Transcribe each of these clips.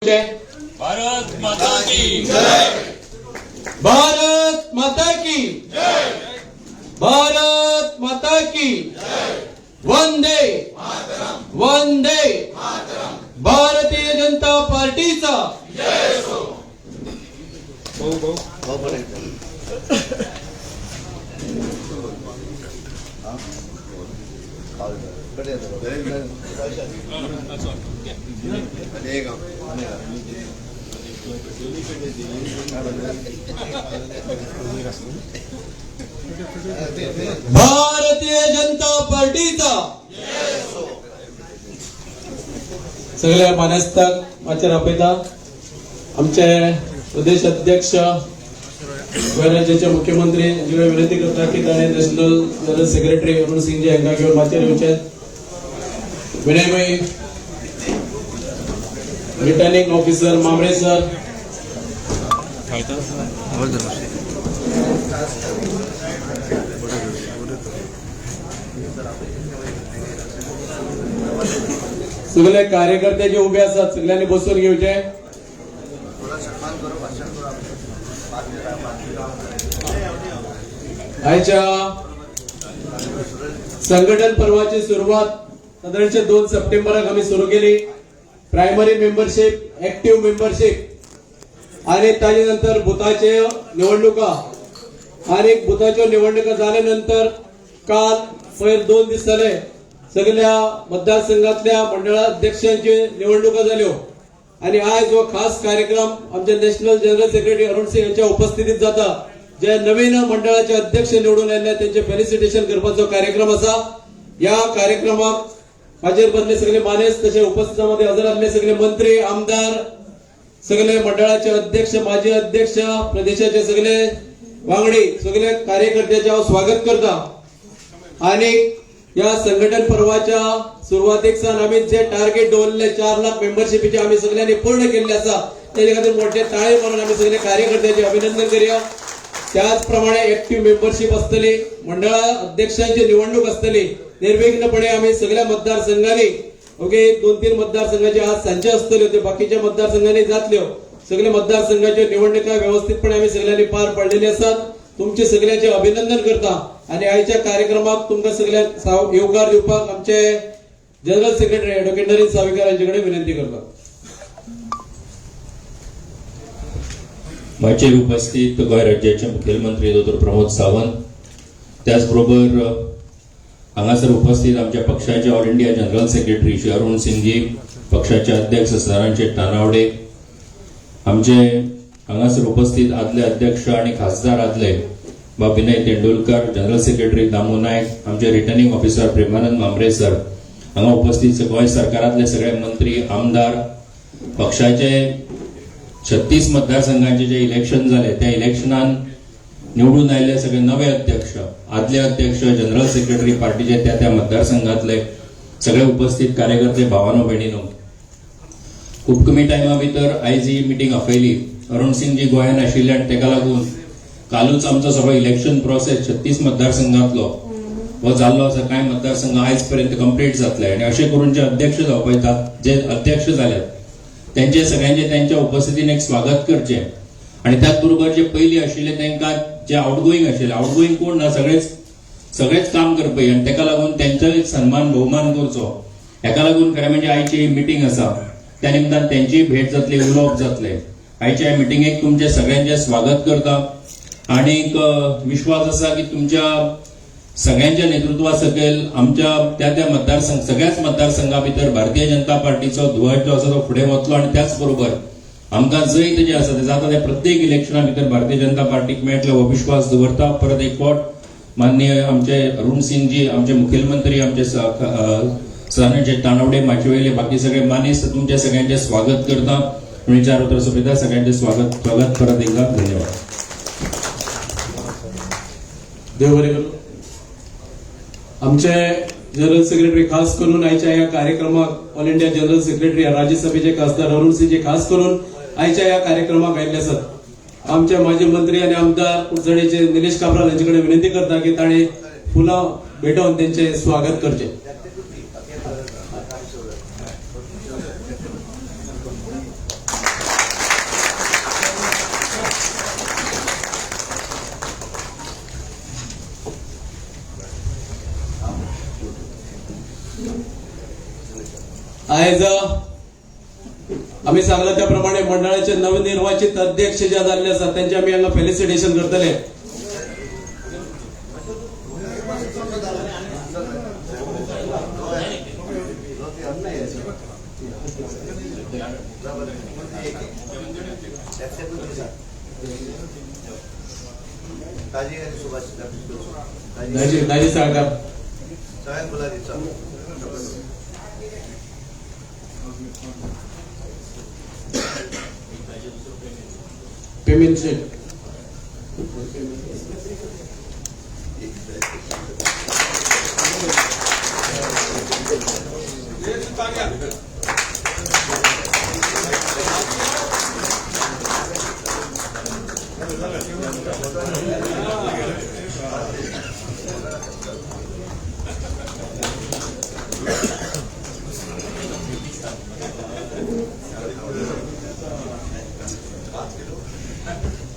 घेवचे. भारत माता की भारत माता की, भारत माता की. वंदे वंदे भारतीय जनता पार्टीचा. भारतीय जनता पार्टीचा. सगळ्या मानेस्ताक माचयेर आपयता. आमचे प्रदेश अध्यक्ष, गोंय राज्याचे मुख्यमंत्री हांचे कडेन विनंती करता की ताणें national general secretary Arun Singhji हांकां घेवन माचयेर येवचे. विनयभाई, रिटर्निंग ऑफिसर मामरे सर, सगळे कार्यकर्ते जे उभे आसात सगळ्यांनी बसून घेवचे. आयच्या संघटन पर्वाची सुरवात सादारणशे 2 सप्टेंबराक आमी सुरू केली. प्रायमरी मेंबरशीप, ऍक्टिव्ह मेंबरशीप आणि ताजे नंतर बुथाच्यो निवडणुका आणि बुथाच्यो निवडणुका जाल्या नंतर काल पयर 2 दीस जाले सगळ्या मतदारसंघातल्या मंडळाध्यक्षांची निवडणुका जाल्यो आणि आयज हो खास कार्यक्रम आमचे national general secretary Arun Singh यांच्या उपस्थितीत जाता. जे नवीन मंडळाचे अध्यक्ष निवडून आयिल्ले त्यांचे फेलिसिटेशन करपाचो कार्यक्रम आसा. या कार्यक्रमाक हाजेर बसले सगळे मानेस्त, तशे उपस्थितामध्ये हजर आसले सगळे मंत्री, आमदार, सगळे मंडळाचे अध्यक्ष, माजी अध्यक्ष, प्रदेशाचे सगळे वांगडी, सगळे कार्यकर्त्याचे हांव स्वागत करता. आणि या संघटन पर्वाच्या सुरवातेक सावन आमी जे टार्गेट दवरले 4 लाख मेंबरशिपीचे आमी सगळ्यांनी पूर्ण केल्ले आसा. तेजे खातीर मोठे ताळे मारून आमी सगळे कार्यकर्त्याचे अभिनंदन करूया. त्याच प्रमाणे ऍक्टिव्ह मेंबरशीप आसतली, मंडळा अध्यक्षांची निवडणूक आसतली. निर्विघ्नपणे आमी सगळ्या मतदारसंघांनी, ओके, 2-3 मतदारसंघाचे आज सांजे आसतल्यो, ते बाकीच्या मतदारसंघांनी जातल्यो. सगळे मतदारसंघाच्यो निवडणुका व्यवस्थितपणे आमी सगळ्यांनी पार पाडलेली आसात. तुमचे सगळ्यांचे अभिनंदन करता आणि आयच्या कार्यक्रमाक तुमकां सगळ्यांक येवकार दिवपाक आमचे general secretary advocate Narendra Savikar हांचे कडेन विनंती करता. माचयेर उपस्थित गोंय राज्याचे मुखेलमंत्री दोतोर प्रमोद सावंत, त्याचबरोबर हांगासर उपस्थित आमच्या पक्षाचे all India general secretary Shri Arun Singh ji, पक्षाचे अध्यक्ष सदानंद शेट तानावडे, आमचे हांगासर उपस्थित आदले अध्यक्ष आणि खासदार आदले बाब विनय तेंडुलकर, जनरल सेक्रेटरी दामू नायक, आमचे रिटर्निंग ऑफिसर प्रेमानंद मामरे सर, हांगा उपस्थित गोंय सरकारांतले सगळे मंत्री, आमदार, पक्षाचे 36 मतदारसंघांचे जे इलेक्शन जाले त्या इलेक्शनान निवडून आयिल्ले सगळे नवे अध्यक्ष, आदले अध्यक्ष, जनरल सेक्रेटरी पार्टीचे त्या त्या मतदारसंघातले सगळे उपस्थित कार्यकर्ते, भावानो भयणीनो, खूब कमी टायमा भितर आयज ही मिटींग आपयली. अरुण सिंगजी गोंयांत आशिल्ले आनी तेका लागून कालूच आमचो सगळो इलेक्शन प्रोसेस 36 मतदारसंघातलो हो जाल्लो आसा. कांय मतदारसंघ आयज पर्यंत कंप्लीट जातले आनी अशें करून जे अध्यक्ष जावपाक, जे अध्यक्ष जाल्यात त्यांचे सगळ्यांचे त्यांच्या उपस्थितीन एक स्वागत करचें आणि त्याच बरोबर जे पयलीं आशिल्ले तांकां जे आउटगोईंग आशिल्ले, आउटगोईंग कोण ना, सगळेच सगळेच काम करपी आनी तेका लागून त्यांचो एक सन्मान भोवमान करचो. हेका लागून खरें म्हणजे आयची ही मिटींग आसा. त्या निमतान त्यांची भेट जातली, उलोवप जातलें. आयच्या मिटिंगेक तुमचे सगळ्यांचे स्वागत करता आनीक विश्वास आसा की तुमच्या सगळ्यांच्या नेतृत्वा सकयल आमच्या त्या त्या मतदारसंघ सगळ्याच मतदारसंघा भितर भारतीय जनता पार्टीचो ध्वज जो आसा तो फुडें वतलो आनी त्याच बरोबर आमकां जैत जें आसा तें जाता त्या प्रत्येक इलेक्शना भितर भारतीय जनता पार्टीक मेळटलो हो विश्वास दवरता. परत एक फावट माननीय आमचे अरुण सिंगजी, आमचे मुखेलमंत्री, आमचे सदानंद तानावडे, माचयेवयले बाकी सगळे मानेस्त, तुमच्या सगळ्यांचे स्वागत करता आनी 4 उतरां सोंपयता. सगळ्यांचे स्वागत स्वागत परत एकदा धन्यवाद. देव बरें करूं. आमचे जनरल सेक्रेटरी खास करून आयच्या ह्या कार्यक्रमाक ऑल इंडिया जनरल सेक्रेटरी राज्यसभेचे खासदार अरुण सिंगजी खास करून आयच्या ह्या कार्यक्रमाक आयिल्ले आसात. आमचे माजी मंत्री आनी आमदार कुडचडेचे निलेश काब्राल हांचे कडेन विनंती करता की तांणी फुलां भेटोवन त्यांचे स्वागत करचे. आयज आमी सांगला त्या प्रमाणे मंडळाचे नवनिर्वाचित अध्यक्ष जे जाल्ले आसा त्यांचे आमी हांगा फेलिसिटेशन करतले. दाजी साळकार पेमेंट शेट.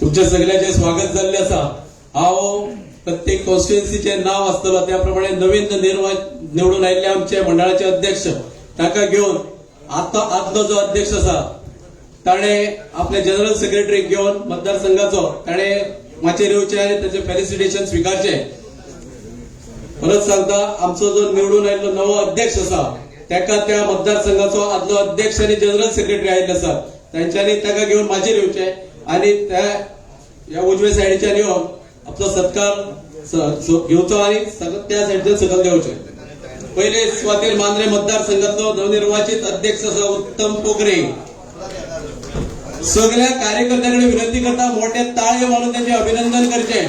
तुमच्या सगळ्याचे स्वागत जाल्ले आसा. हांव प्रत्येक कॉन्स्टिट्युएन्सीचे नाव आसतलो त्या प्रमाणे नवीन निवडून आयिल्ले आमचे मंडळाचे अध्यक्ष ताका घेवन आतां आदलो जो अध्यक्ष आसा ताणें आपले जनरल सेक्रेटरीक घेवन मतदारसंघाचो ताणें माचयेर येवचें आनी ताचें फेलिसिटेशन स्विकारचें. परत सांगता, आमचो जो निवडून आयिल्लो नवो अध्यक्ष आसा ताका त्या मतदारसंघाचो आदलो अध्यक्ष आनी जनरल सेक्रेटरी आयिल्ले आसा तांच्यांनी ताका घेवन माचयेर येवचें आनी त्या ह्या उजव्या सायडीच्यान येवन आपलो सत्कार घेवचो आनी त्या सायडीच्यान सकयल देंवचें. पयले सुवातेर मांद्रे मतदारसंघातलो नवनिर्वाचित अध्यक्ष आसा उत्तम पोखरे. सगळ्या कार्यकर्त्यांकडे विनंती करता मोठे ताळे मारून त्यांचे अभिनंदन करचे.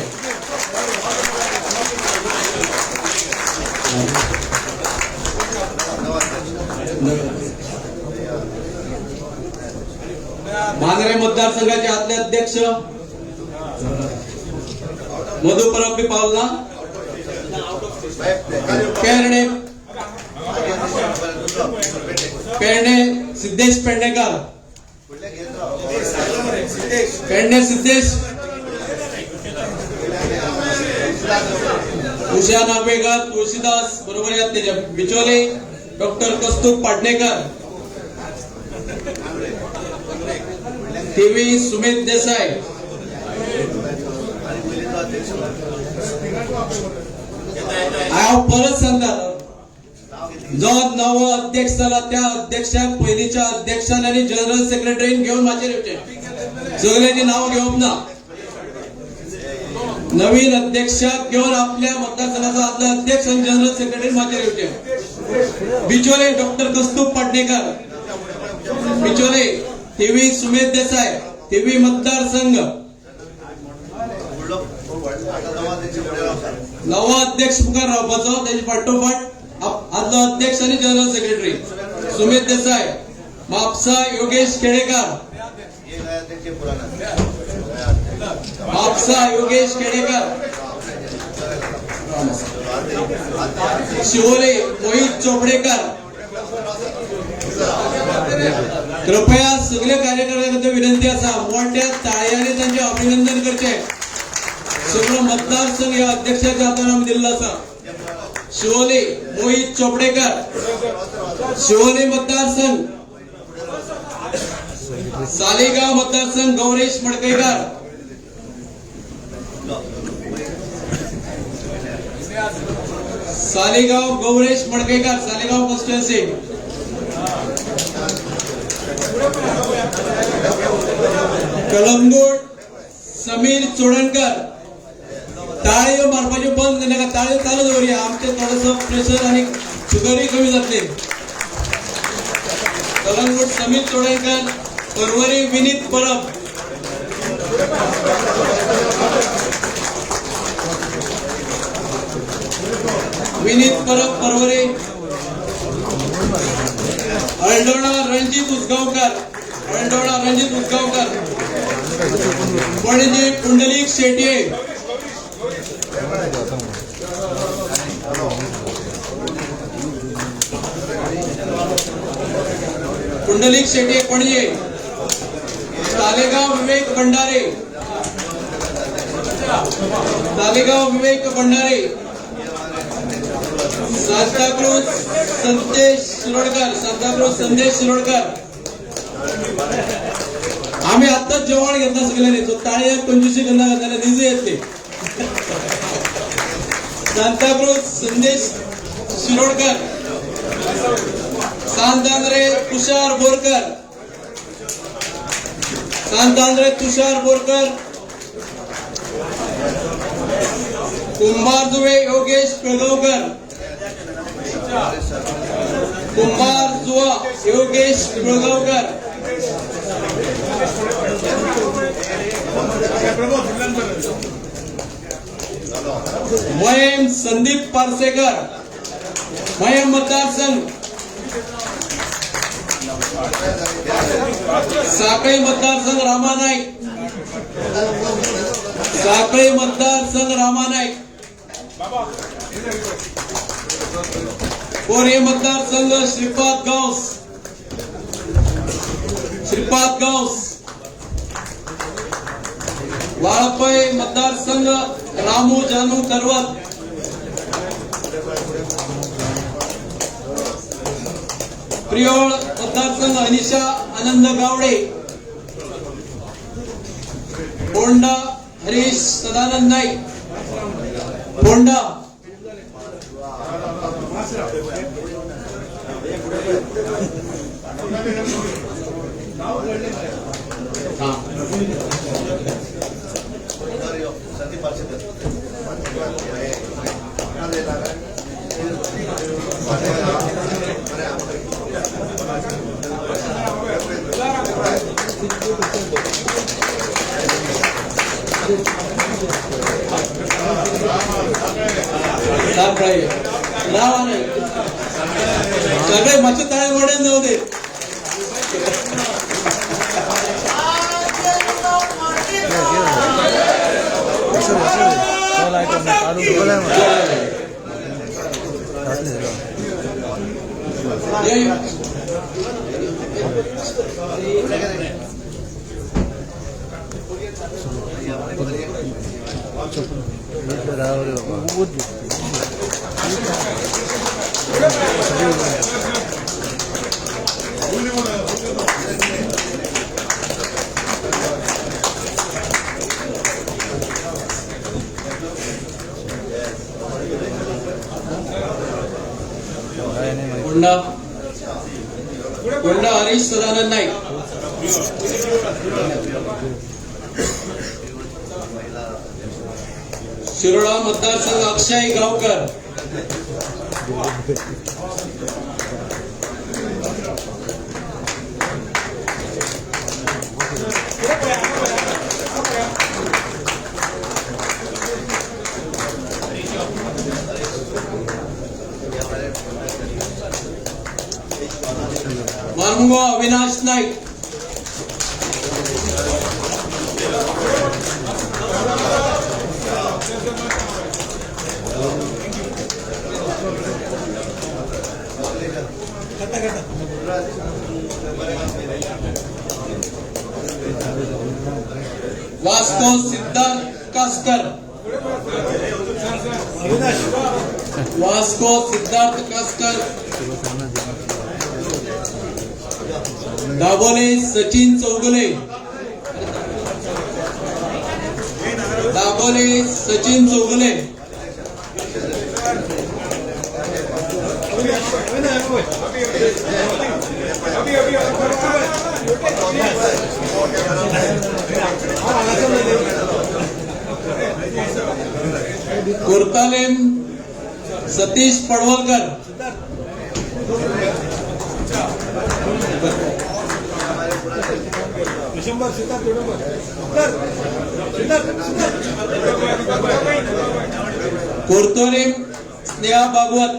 मांद्रे मतदारसंघाचे आदले अध्यक्ष मधु परब बी पावला. पेरणे पेरणे सिद्धेश पेडणेकर. पेडणे सिद्धेश. उषा नागवेकर, तुळशीदास बरोबर यात तेच्या. बिचोले डॉक्टर कस्तूर पाटणेकर. टीव्ही सुमित देसाई. हांव परत सांगता, जो नवो अध्यक्ष जाला त्या अध्यक्षाक पयलींच्या अध्यक्षान आनी जनरल सेक्रेटरीन घेवन माचयेर येवचें. सगळ्यांची नांव घेवप ना. नवीन अध्यक्षाक घेवन आपल्या मतदारसंघाचो आदलो अध्यक्ष आनी जनरल सेक्रेटरी माचयेर येवचें. बिचोले डॉक्टर कस्तूब पाटणेकर. बिचोले थिवी सुमेध देसाय, थिवी मतदारसंघ. नवो अध्यक्ष मुखार रावपाचो तेजे फाटोफाट आदलो अध्यक्ष आनी जनरल सेक्रेटरी सुमेध देसाय. म्हापसा योगेश केळेकार. म्हापसा योगेश केळेकर. शिवोले मोहित चोपडेकर. कृपया सगळे कार्यकर्त्यांकडे विनंती आसा मोठ्या ताळयांनी तांचे अभिनंदन करचे. सगळो मतदारसंघ ह्या अध्यक्षाच्या हातान आमी दिल्लो आसा. शिवोले मोहित चोपडेकर, शिवोले मतदारसंघ. सालेगाव मतदारसंघ गौरेश मडकईकर. सालेगाव गौरेश मडकईकर, सालेगाव कॉन्स्टिट्युएन्सी. कलंगूट समीर चोडणकर. ताळयो मारपाच्यो बंद नाका, ताळयो चालू दवरुया. आमचें थोडोसो प्रेशर आनी शुगरूय कमी जातली. कलंगूट समीर चोडणकर. पर्वरी विनीत परब. विनीत परब पर्वरी. अळदोणा रणजीत उसगांवकर. अळदोणा रणजीत उसगांवकर. पणजी पुंडलीक शेटये. पुंडलीक शेटये पणजे. तालेगाव विवेक भंडारे. तालेगाव विवेक भंडारे. सांताक्रूज संदेश शिरोडकर, सांताक्रूज संदेश शिरोडकर. आम्ही आत्ताच जेवण घेतलं सगळ्यांनी, सो ताळी कंजूशी करना जाल्यार निजी येतली. सांताक्रूज संदेश शिरोडकर. सांतांद्रे तुषार बोरकर, सांतांद्रे तुषार बोरकर. कुंभारजुवे योगेश पिळगावकर, कुंभारजुवा योगेश पिळगावकर. मयम संदीप पारसेकर, मयम मतदारसंघ. साखळी मतदारसंघ रामा नाईक, साखळी मतदारसंघ रामा नाईक. कोरे मतदारसंघ श्रीपाद गांवस, श्रीपाद गांवस. वाळपई मतदारसंघ रामू जानू करवत. प्रियोळ मतदारसंघ अनिशा आनंद गावडे. फोंडा हरीश सदानंद नाईक, फोंडा. सगळे मातशे ताळे मोड्यान जाऊ दे. कोंडा, कोंडा हरीश सदानंद नाईक. शिरोळा मतदारसंघ अक्षय गावकर. मार्मुगाव अविनाश नाईक. वास्को सिद्धार्थ कासकर, वास्को सिद्धार्थ कासकर. दाबोली सचिन चौगुले, दाबोली सचिन चौगुले. कुर्तालेम सतीश पडवलकर. कुर्तोलीम स्नेहा भागवत.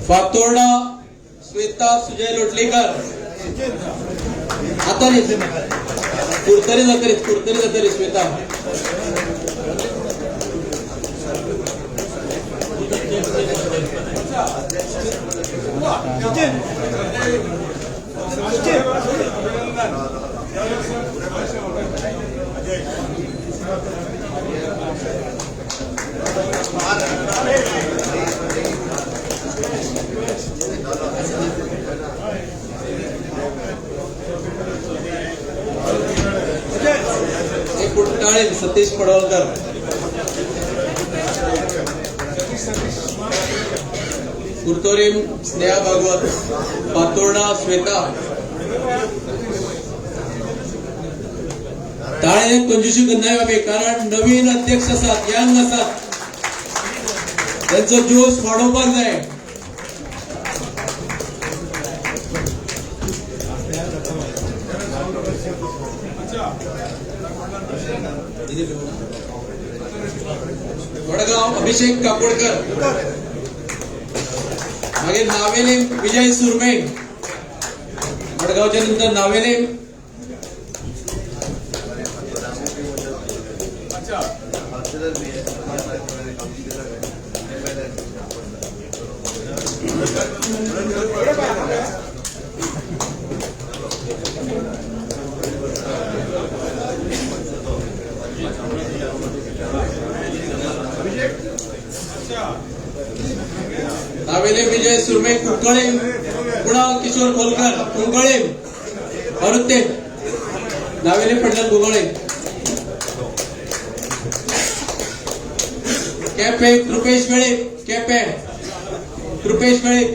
फातोर्डा श्वेता सुजय लोटलीकर. आता नाही, कुरतरी जातरी, कुरतरी जातरी श्वेता. कुट्टाळे सतीश पडवळकर. कुर्तोरीम स्नेहा भागवत. पातोर्डा श्वेता. ताळे कंजूशी करनाय आमी, कारण नवीन अध्यक्ष आसात, यंग आसात, त्यांचो जोश वाडोवपाक जाय. वडगाव अभिषेक काकोडकर. मागीर नावेलीम विजय सुरमे. वडगावच्या नंतर नावेलीम. नावेले विजय सुरमे. कुंकळे कुणाल किशोर खोलकर. कुंकळे अरुते. नावेले पडलं कुंकळे. केपे कृपेश वेळीप. केपे कृपेश वेळीप.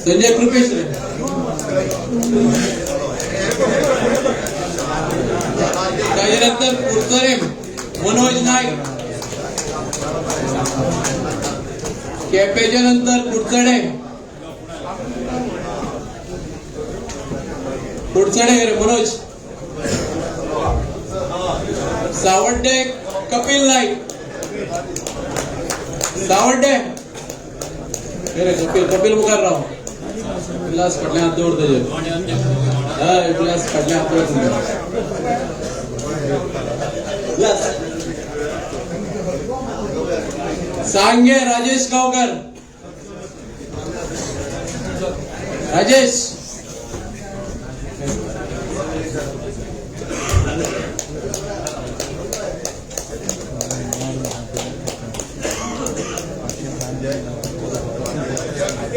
संजय कृपेश. त्याच्यानंतर कुरतरेम मनोज नाईक. केपेच्या नंतर कुडचडे. कुडचडे रे मनोज. सावड्डे कपिल नाईक. सावड्डे रे कपिल. कपिल मुखार राव. ग्लास फाटल्या हात दवर तेजेर. हय, ग्लास फाटल्या हात दवर. ग्लास. सांगे राजेश गावकर. राजेश.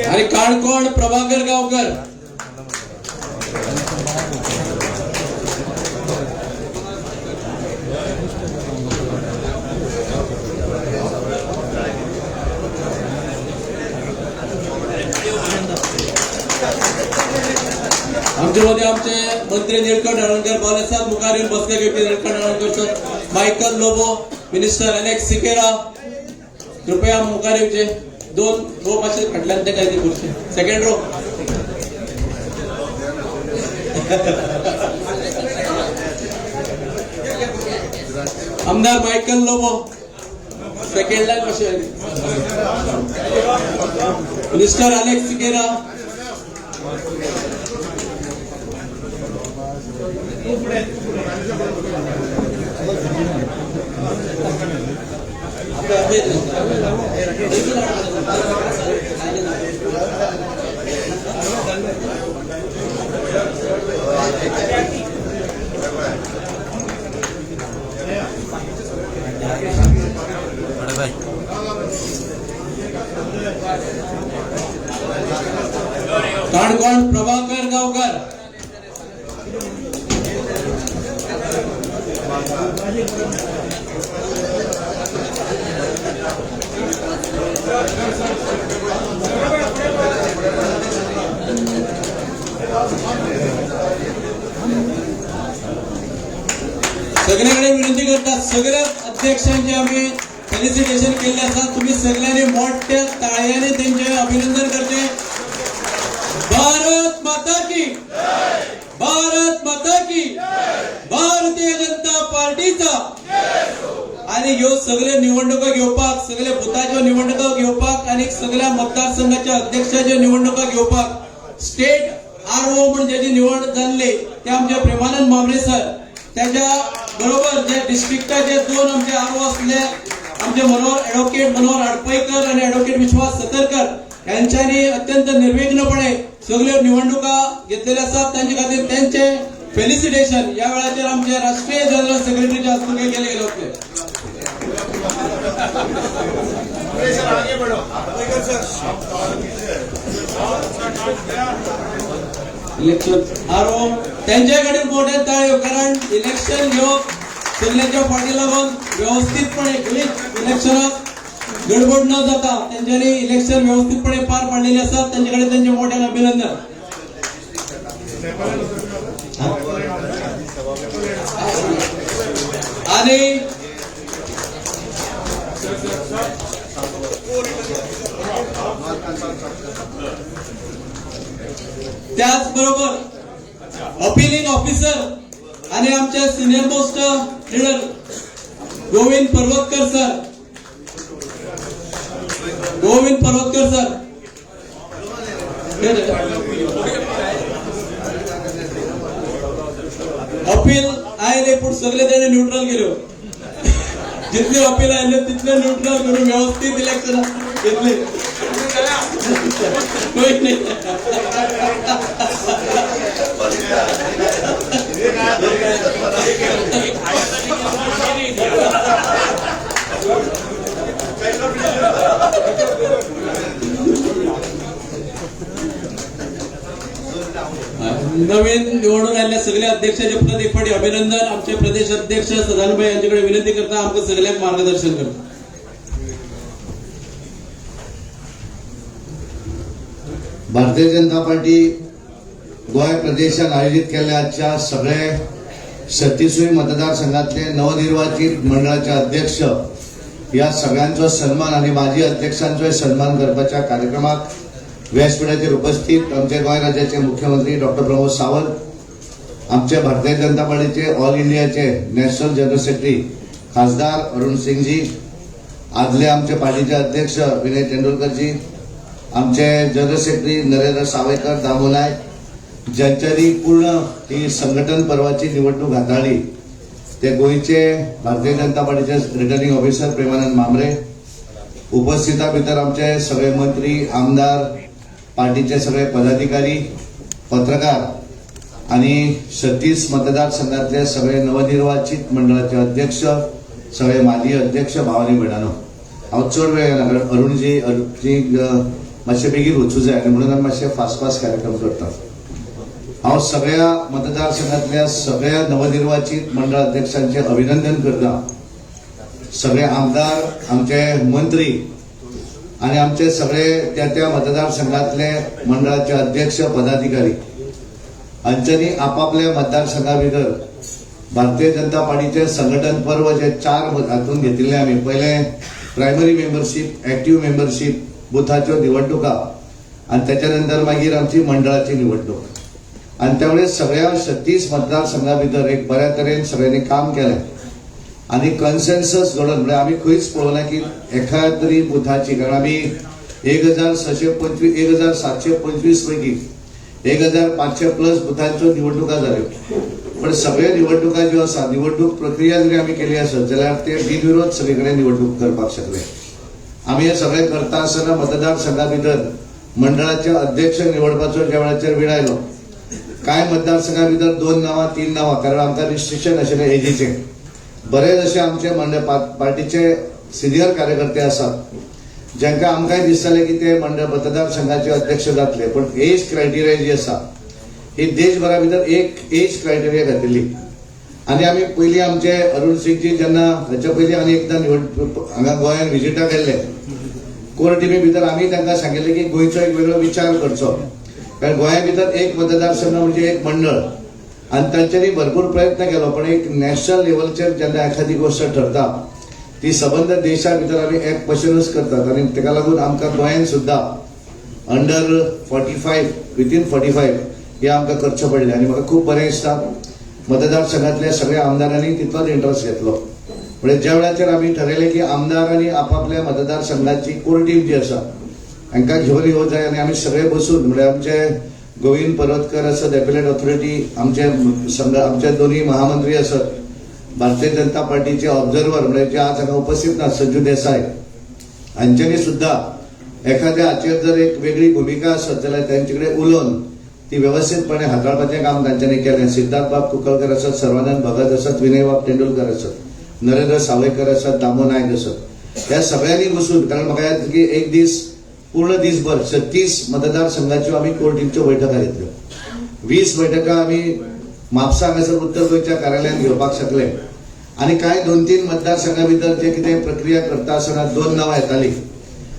आणि काणकोण प्रभाकर गावकर. आमचे मध्ये आमचे मंत्री निळकंठ हळर्णकर बाल आसात. मुखार येवन बसका घेवपी Nilkanth Halarnkar sir, Michael Lobo, minister Alex Sequeira, कृपया मुखार येवचे. दोन रो मातशे फाटल्यान ते काय ते खुर्ची सेकंड रो. आमदार मायकल लोबो सेकंड लायन मातशे. मिनिस्टर अलेक्स सिकेरा. काणकोण प्रभाकर गावकर. सगळ्याकडे विनंती करतात, सगळ्या अध्यक्षांचे आम्ही फेलिसिटेशन केल्ले आसा. तुम्ही सगळ्यांनी मोठ्या ताळयांनी त्यांचे अभिनंदन करचे. भारत माता की, भारत माता की, भारतीय जनता पार्टीचा. आणि ह्यो सगळे निवडणुका घेवपाक, सगळे बुथाच्यो निवडणुका घेवपाक आणि सगळ्या मतदारसंघाच्या अध्यक्षाच्यो निवडणुका घेवपाक स्टेट आर ओ म्हण ज्याची निवड जाल्ली ते आमचे प्रेमानंद म्हांबरे सर, त्याच्या बरोबर जे डिस्ट्रिक्टाचे दोन आमचे आरो असले आमचे मनोहर ॲडव्होकेट मनोहर आडपईकर आणि ॲडव्होकेट विश्वास सतरकर यांच्यानी अत्यंत निर्विघ्नपणे सगळ्यो निवडणुका घेतलेल्या आसात. त्यांचे खातीर त्यांचे फेलिसिटेशन या वेळाचेर आमचे राष्ट्रीय जनरल सेक्रेटरीच्या हस्तुके केले गेले होते. इलेक्शन आरो त्यांच्या कडेन मोठ्या टाळयो, कारण इलेक्शन ह्यो सगळ्यांच्या फाटी लागून व्यवस्थितपणे खंयच इलेक्शनाक गडबड न जाता त्यांच्यानी इलेक्शन व्यवस्थितपणे पार पाडलेले आसात. त्यांचे कडेन त्यांचे मोठ्यान अभिनंदन. आणि त्याचबरोबर अपिलिंग ऑफिसर आणि आमचे senior most leader Govind Parvatkar sir, Govind Parvatkar sir, appeal आयले पूण सगळे त्याने न्यूट्रल केल्यो. जितले अपील आयले तितले न्यूट्रल करून व्यवस्थित इलेक्शन घेतले. कोई नाही. नवीन निवडून आलेल्या सगळ्या अध्यक्षाचे परत एक फावटी अभिनंदन. आमचे प्रदेश अध्यक्ष सदानंद यांच्याकडे विनंती करता आमकां सगळ्यांक मार्गदर्शन करता. भारतीय जनता पार्टी गोंय प्रदेशान आयोजित केल्ल्या आजच्या सगळे 36 मतदारसंघातले नवनिर्वाचित मंडळाचे अध्यक्ष या सगळ्यांचो सन्मान आणि माजी अध्यक्षांचोय सन्मान करपाच्या कार्यक्रमाक व्यासपीठाचेर उपस्थित आमचे गोंय राज्याचे मुख्यमंत्री डॉक्टर प्रमोद सावंत, आमचे भारतीय जनता पार्टीचे ऑल इंडियाचे नॅशनल जनरल सेक्रेटरी खासदार अरुण सिंगजी, आदले आमचे पार्टीचे अध्यक्ष विनय तेंडुलकरजी, आमचे जनरल सेक्रेटरी नरेंद्र सावयकर, दामू नायक, ज्यांच्यानी पूर्ण ही संघटन पर्वाची निवडणूक हाताळली ते गोंयचे भारतीय जनता पार्टीचे रिटर्निंग ऑफिसर प्रेमानंद मामरे, उपस्थिता भितर आमचे सगळे मंत्री, आमदार, पार्टीचे सगळे पदाधिकारी, पत्रकार आणि 36 मतदारसंघातले सगळे नवनिर्वाचित मंडळाचे अध्यक्ष, सगळे माजी अध्यक्ष, भावानी भयणानो, हांव चड वेळ घेना कारण अरुणजी मातशें बेगीन वचूं जाय आनी म्हणून आमी मातशें फास्ट फास्ट कार्यक्रम करता. हांव सगळ्या मतदारसंघातल्या सगळ्या नवनिर्वाचित मंडळ अध्यक्षांचे अभिनंदन करता. सगळे आमदार, आमचे मंत्री आणि आमचे सगळे त्या त्या मतदारसंघातले मंडळाचे अध्यक्ष, पदाधिकारी हांच्यांनी आपापल्या मतदारसंघा भितर भारतीय जनता पार्टीचे संघटन पर्व जे 4 हातून घेतिल्ले आमी, पयले प्रायमरी मेंबरशीप, एक्टिव्ह मेंबरशीप, बुथाच्यो निवडणुका आणि त्याच्या नंतर मागीर आमची मंडळाची निवडणूक. आणि त्यामुळे सगळ्या 36 मतदारसंघा भितर एक बऱ्या तरेन सगळ्यांनी काम केलें आणि कन्सेन्सस घडोवन, म्हणजे आमी खंयच पळोवना की एका तरी बुथाची, कारण आमी 1625 1725 पैकी 1500 प्लस बुथांच्यो निवडणुका जाल्यो. पण सगळ्यो निवडणुका ज्यो आसा, निवडणूक प्रक्रिया जरी आमी केली आसत जाल्यार ते बिनविरोध सगळे कडेन निवडणूक करपाक शकले. आमी हे सगळें करता आसतना मतदारसंघा भितर मंडळाचे अध्यक्ष निवडपाचो ज्या वेळाचेर वेळ आयलो, कांय मतदारसंघा भितर 2 नांवां 3 नांवां, कारण आमकां रिस्ट्रिक्शन आशिल्लें एजीचें. बरेच अशे आमचे मंडळ पार्टीचे सिनियर कार्यकर्ते आसात जांकां आमकांय दिसतालें की ते मंडळ मतदारसंघाचे अध्यक्ष जातले, पण एज क्रायटेरिया जी आसा ही देशभरा भितर एक एज क्रायटेरिया घातिल्ली. आनी आमी पयलीं आमचे अरुण सिंगजी जेन्ना हाच्या पयलीं आनी एकदां निवड हांगा गोंयांत विजिटाक गेल्ले कोर टिमी भितर आमी तांकां सांगिल्लें की गोंयचो एक वेगळो विचार करचो, कारण गोंया भितर एक मतदारसंघ म्हणजे एक मंडळ आनी तांच्यांनी भरपूर प्रयत्न केलो. पण एक नॅशनल लेवलचेर जेन्ना एखादी गोश्ट ठरता ती सबंद देशा भितर आमी एक भशेनूच करतात आनी ताका लागून आमकां गोंयांत सुद्दां अंडर 45 विथीन 45 हे आमकां करचें पडलें. आनी म्हाका खूब बरें दिसता मतदारसंघातल्या सगळ्या आमदारांनी तितलोच इंट्रस्ट घेतलो. म्हणजे ज्या वेळाचेर आमी ठरयलें की आमदारांनी आपापल्या मतदारसंघाची कोर टीम जी आसा हांकां घेवन येवं जाय आनी आमी सगळे बसून, म्हणजे आमचे गोविंद पर्वतकर आसत, एपिलेट ऑथॉरिटी, आमचे संघ, आमचे दोनूय महामंत्री आसत, भारतीय जनता पार्टीचे ऑब्झर्वर म्हणजे जे आज हांगा उपस्थित ना संजू देसाय हांच्यांनी सुद्धा एखाद्या हाचेर जर एक वेगळी भुमिका आसत जाल्यार त्यांचे कडेन उलोवन ती वेवस्थीतपणे हाताळपाचें काम तांच्यांनी केलें. सिद्धार्थ बाब कुंकळकर आसत, सर्वानंद भगत आसत, विनयबाब तेंडुलकर आसत, नरेंद्र सावयकर आसत, दामो नायक आसत, ह्या सगळ्यांनी बसून, कारण म्हाका याद की एक दीस पूर्ण दीसभर 36 मतदारसंघाच्यो आमी कोर टिमच्यो बैठका घेतल्यो. 20 बैठका आमी म्हापसा हांगासर उत्तर गोंयच्या कार्यालयांत घेवपाक शकले आनी कांय 2-3 मतदारसंघा भितर जे कितें प्रक्रिया करता आसतना 2 नांवां येतालीं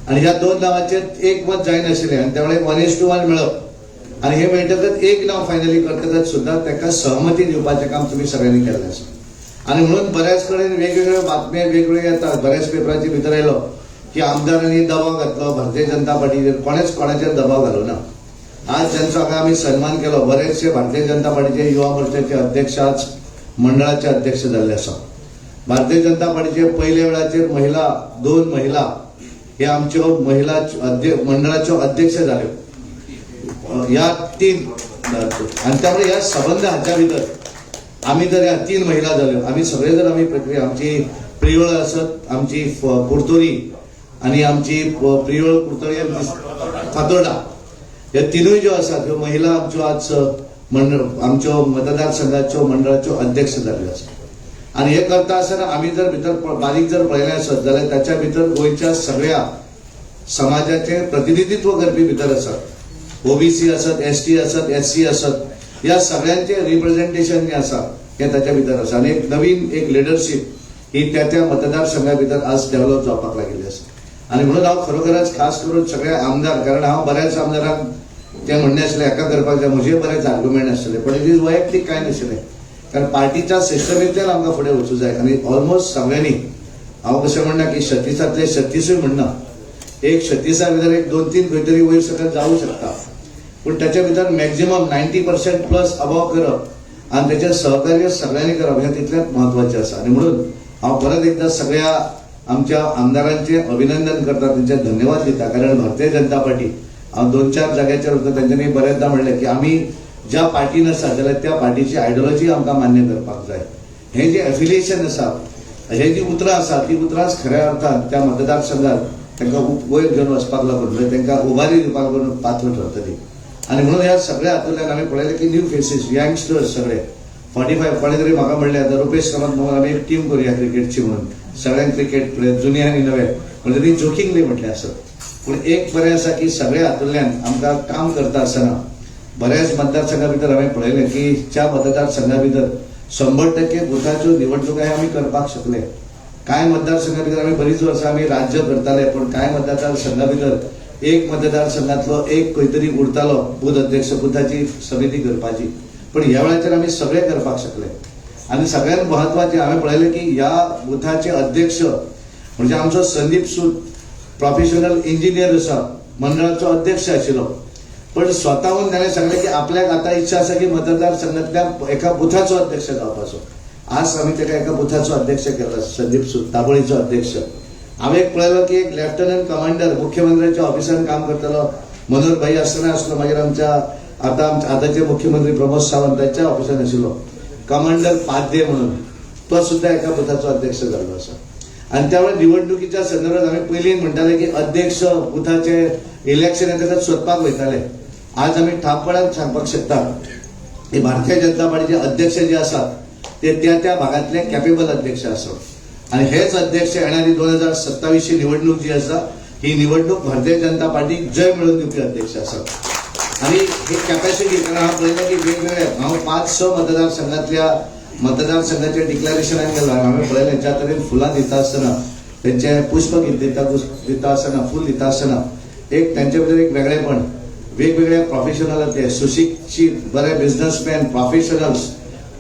आनी ह्या 2 नांवांचेर एक मत जायनाशिल्लें आनी त्यामुळे 1:1 मेळप आनी हे मेळटकच एक नांव फायनली करतकच सुद्दां ताका सहमती दिवपाचें काम तुमी सगळ्यांनी केल्लें आसा. आनी म्हणून बऱ्याच कडेन वेगवेगळ्यो बातम्यो वेगवेगळ्यो येतात. बऱ्याच पेपरांचे भितर आयलो की आमदारांनी दबाव घातलो भारतीय जनता पार्टीचेर. कोणेच कोणाचेर दबाव घालूना. आज ज्यांचो हांगा आमी सन्मान केलो बरेचशे भारतीय जनता पार्टीचे युवा मोर्चाचे अध्यक्ष आज मंडळाचे अध्यक्ष जाल्ले आसा. भारतीय जनता पार्टीचे पयल्या वेळाचेर महिला 2 महिला हे आमच्यो महिला मंडळाच्यो अध्यक्ष जाल्यो ह्या 3. आनी त्यामुळे ह्या संबंद हाच्या भितर आमी जर ह्या 3 महिला जाल्यो आमी सगळे जर आमी प्रक्रिया आमची प्रियोळ आसत, आमची कुर्तोरी आनी आमची प्रियोळ कुर्तोरी आमची फातोर्डा, ह्या 3 ज्यो आसात ह्यो महिला आमच्यो आज आमच्यो मतदारसंघाच्यो मंडळाच्यो अध्यक्ष जाल्ल्यो आसा. आनी हे करता आसतना आमी जर भितर बारीक जर पळयलें आसत जाल्यार ताच्या भितर गोंयच्या सगळ्या समाजाचें प्रतिनिधित्व करपी भितर आसात. ओबीसी आसत, एसटी आसत, एससी आसत, ह्या सगळ्यांचें रिप्रेझेंटेशन जें आसा हें ताच्या भितर आसा. आनी एक नवीन एक लिडरशीप ही त्या त्या मतदारसंघा भितर आज डेव्हलप जावपाक लागिल्ली आसा. आनी म्हणून हांव खरोखरच खास करून सगळे आमदार, कारण हांव बऱ्याच आमदारांक ते म्हणणें आसलें हेका करपाक जाय, म्हजे बरेच आर्ग्युमेंट आसले, पण it is वैयक्तीक कांय नाशिल्लें, कारण पार्टीच्या सिस्टमींतल्यान आमकां फुडें वचूं जाय. आनी ऑलमोस्ट सगळ्यांनी हांव कशें म्हणना की 36 36 म्हणना, एक 36 भितर एक 2-3 खंय तरी वयर सकयल जावं शकता, पूण ताच्या भितर मॅक्झिमम 90% प्लस अबोव करप आनी तेचें सहकार्य सगळ्यांनी करप हें तितलेंच म्हत्वाचें आसा. आनी म्हणून हांव परत एकदां सगळ्या आमच्या आमदारांचें अभिनंदन करता, तेंचे धन्यवाद दिता, कारण भारतीय जनता पार्टी हांव 2-4 जाग्याचेर वता तेंच्यांनी बऱ्याचदा म्हणलें की आमी ज्या पार्टीन आसा जाल्यार त्या पार्टीची आयडियोलॉजी आमकां मान्य करपाक जाय. हें जें एफिलिएशन आसा, हे जी उतरां आसा ती उतरांच खऱ्या अर्थान त्या मतदारसंघात तांकां वयर घेवन वचपाक लागून म्हणजे तांकां उबारी दिवपाक लागून पात्र ठरतली. आनी म्हणून ह्या सगळ्या हातूंतल्यान आमी पळयलें की न्यू फेसीस, यंगस्टर्स सगळे 45 कोणें तरी म्हाका म्हणलें आतां रुपेश कामत म्हणून आमी एक टीम करुया क्रिकेटची म्हणून, सगळ्यांक क्रिकेट प्लेयर जुने आनी नवे, म्हणजे ती जोकिंगली म्हटलें आसत, पूण एक बरें आसा की सगळ्या हातूंतल्यान आमकां काम करता आसतना बऱ्याच मतदारसंघा भितर हांवें पळयलें की ज्या मतदारसंघा भितर 100% बुथाच्यो निवडणुका आमी करपाक शकले. कांय मतदारसंघा भितर आमी बरीच वर्सां आमी राज्य करताले, पूण कांय मतदारसंघा भितर एक मतदारसंघातलो एक खंय तरी उरतालो बूथ अध्यक्ष, बुथाची समिती करपाची, पूण ह्या वेळाचेर आमी सगळे करपाक शकले. आनी सगळ्यांत म्हत्वाचें हांवें पळयलें की ह्या बुथाचे अध्यक्ष म्हणजे आमचो संदीप सूद प्रोफेशनल इंजिनियर आसा, मंडळाचो अध्यक्ष आशिल्लो, पण स्वताहून ताणें सांगलें की आपल्याक आतां इच्छा आसा की मतदारसंघातल्या एका बुथाचो अध्यक्ष जावपाचो. आज आमी ताका एका बुथाचो अध्यक्ष केला, संदीप सूद दाबोळीचो अध्यक्ष. हांवें एक पळयलो की एक लेफ्टनंट कमांडर मुख्यमंत्र्याच्या ऑफिसान काम करतालो मनोहर भाई आसतना आसलो, मागीर आमच्या आतां आतांचे मुख्यमंत्री प्रमोद सावंत तांच्या ऑफिसान आशिल्लो कमांडर पाध्ये म्हणून, तो सुद्दां एका बुथाचो अध्यक्ष जाल्लो आसा. आनी त्या वेळार निवडणुकीच्या संदर्भात आमी पयलीं म्हणटाले की अध्यक्ष बुथाचे इलेक्शन येतकच सोदपाक वयताले. आज आमी ठामपणान सांगपाक शकता की भारतीय जनता पार्टीचे अध्यक्ष जे आसात ते त्या त्या भागांतले कॅपेबल अध्यक्ष आसात आनी हेच अध्यक्ष येणारी 2027 ची निवडणूक जी आसा ही निवडणूक भारतीय जनता पार्टीक जय मेळोवन दिवपी अध्यक्ष आसात. आनी ही कॅपॅसिटी, कारण हांव पळयलें की वेगवेगळे हांव 5-6 मतदारसंघातल्या मतदारसंघाचे डिक्लरेशनाक गेलो, हांवें पळयलें ज्या तरेन फुलां दिता आसतना तेंचे पुष्पगीत दिता आसतना फूल दिता आसतना एक तेंचे भितर एक वेगळेपण, वेगवेगळे प्रोफेशनल ते सुशिक्षीत बरे बिझनसमॅन प्रोफेशनल्स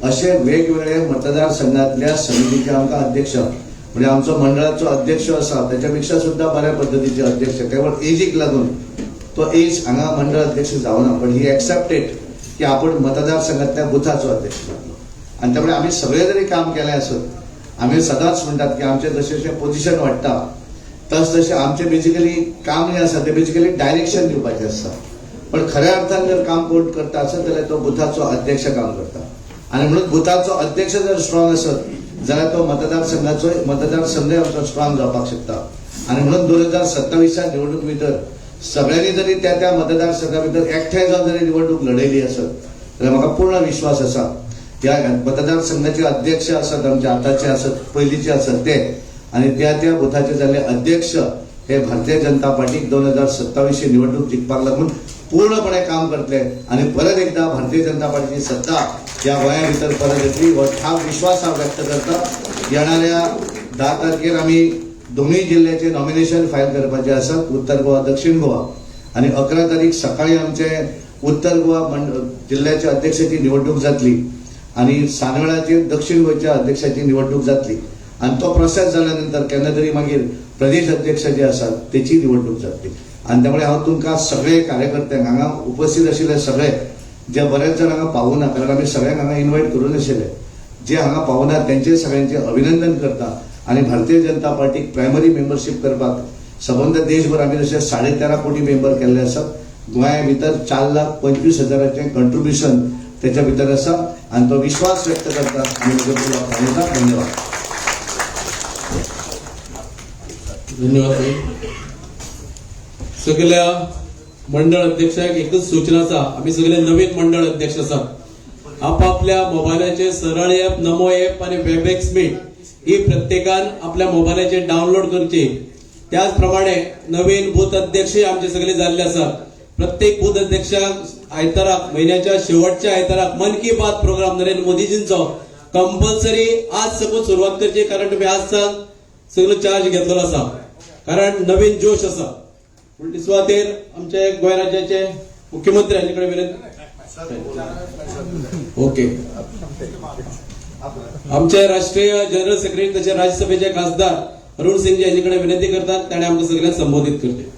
असे वेगवेगळे मतदारसंघातल्या समितीचे आमकां अध्यक्ष म्हणजे आमचो मंडळाचो अध्यक्ष आसा त्याच्या पेक्षा सुद्दां बऱ्या पद्दतीचे अध्यक्ष, केवळ एजीक लागून तो एज हांगा मंडळ अध्यक्ष जावना, पण ही एक्सेप्टेड की आपण मतदारसंघातल्या बुथाचो अध्यक्ष जातलो. आनी त्यामुळे आमी सगळे जरी काम केलें आसत, आमी सदांच म्हणटात की आमचें जशें जशें पोजिशन वाडटा तस तशें आमचें बेजिकली काम जें आसा तें बेजिकली डायरेक्शन दिवपाचें आसता, पण खऱ्या अर्थान जर काम कोण करता आसत जाल्यार तो बुथाचो अध्यक्ष काम करता. आनी म्हणून बुथाचो अध्यक्ष जर स्ट्रॉंग आसत जाल्यार तो मतदारसंघाचो मतदारसंघय आमचो स्ट्रॉंग जावपाक शकता. आनी म्हणून 2027 निवडणूक भितर सगळ्यांनी जरी त्या त्या मतदारसंघा भितर एकठांय जावन जरी निवडणूक लढयली आसत जाल्यार म्हाका पूर्ण विश्वास आसा ह्या मतदारसंघाचे अध्यक्ष आसत, आमचे आतांचे आसत, पयलींचे आसत ते, आनी त्या त्या बुथाचे जाल्ले अध्यक्ष हे भारतीय जनता पार्टीक 2027 निवडणूक जिखपाक लागून पूर्णपणे काम करतले आनी परत एकदा भारतीय जनता पार्टीची सत्ता ह्या गोंया भितर परत येतली हो ठाम विश्वास हांव व्यक्त करता. येणाऱ्या 10 तारखेर आमी दोनूय जिल्ल्याचे नॉमिनेशन फायल करपाचे आसात, उत्तर गोवा, दक्षिण गोवा. आनी 11 तारीख सकाळी आमचे उत्तर गोवा जिल्ल्याच्या अध्यक्षाची निवडणूक जातली आनी सांजवेळाचेर दक्षिण गोंयच्या अध्यक्षाची निवडणूक जातली. आनी तो प्रोसेस जाल्या नंतर केन्ना तरी मागीर प्रदेश अध्यक्ष जे आसात तेची निवडणूक जातली. आनी त्यामुळे हांव तुमकां सगळे कार्यकर्त्यांक हांगा उपस्थित आशिल्ले सगळे जे बरेच जाण हांगा पावना, कारण आमी सगळ्यांक हांगा इन्वायट करूं नाशिल्ले, जे हांगा पावना तेंचे सगळ्यांचे अभिनंदन करता. आनी भारतीय जनता पार्टीक प्रायमरी मेंबरशीप करपाक सबंद देशभर आमी जशे 13.5 कोटी मेंबर केल्ले आसात, गोंया भितर 4,25,000 कंट्रिब्युशन तेच्या भितर आसा आनी तो विश्वास व्यक्त करता आनी म्हजें उलोवप थांबयता. धन्यवाद. धन्यवाद. सगळ्या मंडळ अध्यक्षांक एकच सूचना आसा, आमी सगळे नवीन मंडळ अध्यक्ष आसात, आपापल्या मोबायलाचेर सरळ ॲप, नमो ॲप आनी वेबएक्स मीट ही प्रत्येकान आपल्या मोबायलाचेर डावनलोड करची. त्याच प्रमाणे नवीन बूथ अध्यक्ष आमचे सगळे जाल्ले आसात. प्रत्येक बूथ अध्यक्षांक आयताराक, म्हयन्याच्या शेवटच्या आयताराक मन की बात प्रोग्राम नरेंद्र मोदीजींचो कंपल्सरी आज सकून सुरवात करची, कारण तुमी आज सावन सगळो चार्ज घेतलेलो आसा, कारण नवीन जोश आसा. पूण सुवातेर आमचे गोंय राज्याचे मुख्यमंत्री हांचे कडेन विनंती. ओके, आमचे राष्ट्रीय जनरल सेक्रेटरी तशें राज्यसभेचे खासदार अरुण सिंग जी हांचे कडेन विनंती करतात, ताणें आमकां सगळ्यांक संबोधीत करचें.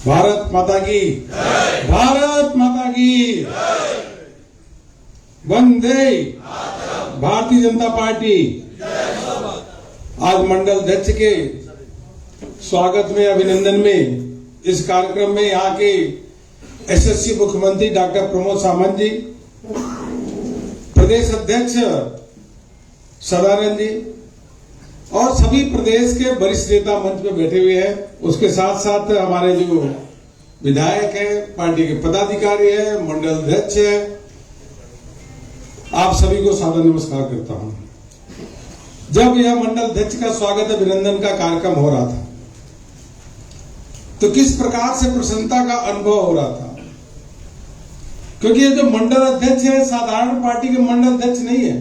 भारत माता की, भारत माता की, वंदे भारतीय जनता पार्टी. आज मंडल अध्यक्ष के स्वागत में, अभिनंदन में इस कार्यक्रम में यहाँ के एसएससी मुख्यमंत्री डॉक्टर प्रमोद सावंत जी, प्रदेश अध्यक्ष सदानंद जी और सभी प्रदेश के वरिष्ठ नेता मंच में बैठे हुए हैं। उसके साथ साथ हमारे जो विधायक हैं, पार्टी के पदाधिकारी हैं, मंडल अध्यक्ष हैं, आप सभी को सादर नमस्कार करता हूं। जब यह मंडल अध्यक्ष का स्वागत अभिनंदन का कार्यक्रम हो रहा था तो किस प्रकार से प्रसन्नता का अनुभव हो रहा था, क्योंकि ये जो मंडल अध्यक्ष है साधारण पार्टी के मंडल अध्यक्ष नहीं है,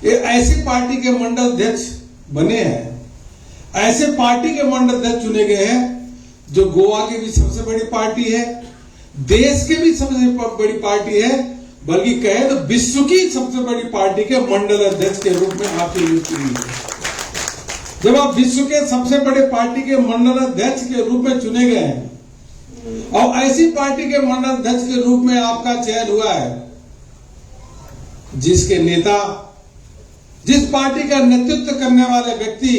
ये ऐसी पार्टी के मंडल अध्यक्ष बने हैं, ऐसे पार्टी के मंडल अध्यक्ष चुने गए हैं जो गोवा की भी सबसे बड़ी पार्टी है, देश के भी सबसे बड़ी पार्टी है, बल्कि कहे तो विश्व की सबसे बड़ी पार्टी के मंडल अध्यक्ष के रूप में आपकी नियुक्ति हुई है। जब आप विश्व के सबसे बड़े पार्टी के मंडल अध्यक्ष के रूप में चुने गए हैं और ऐसी पार्टी के मंडल अध्यक्ष के रूप में आपका चयन हुआ है जिसके नेता, जिस पार्टी का नेतृत्व करने वाले व्यक्ति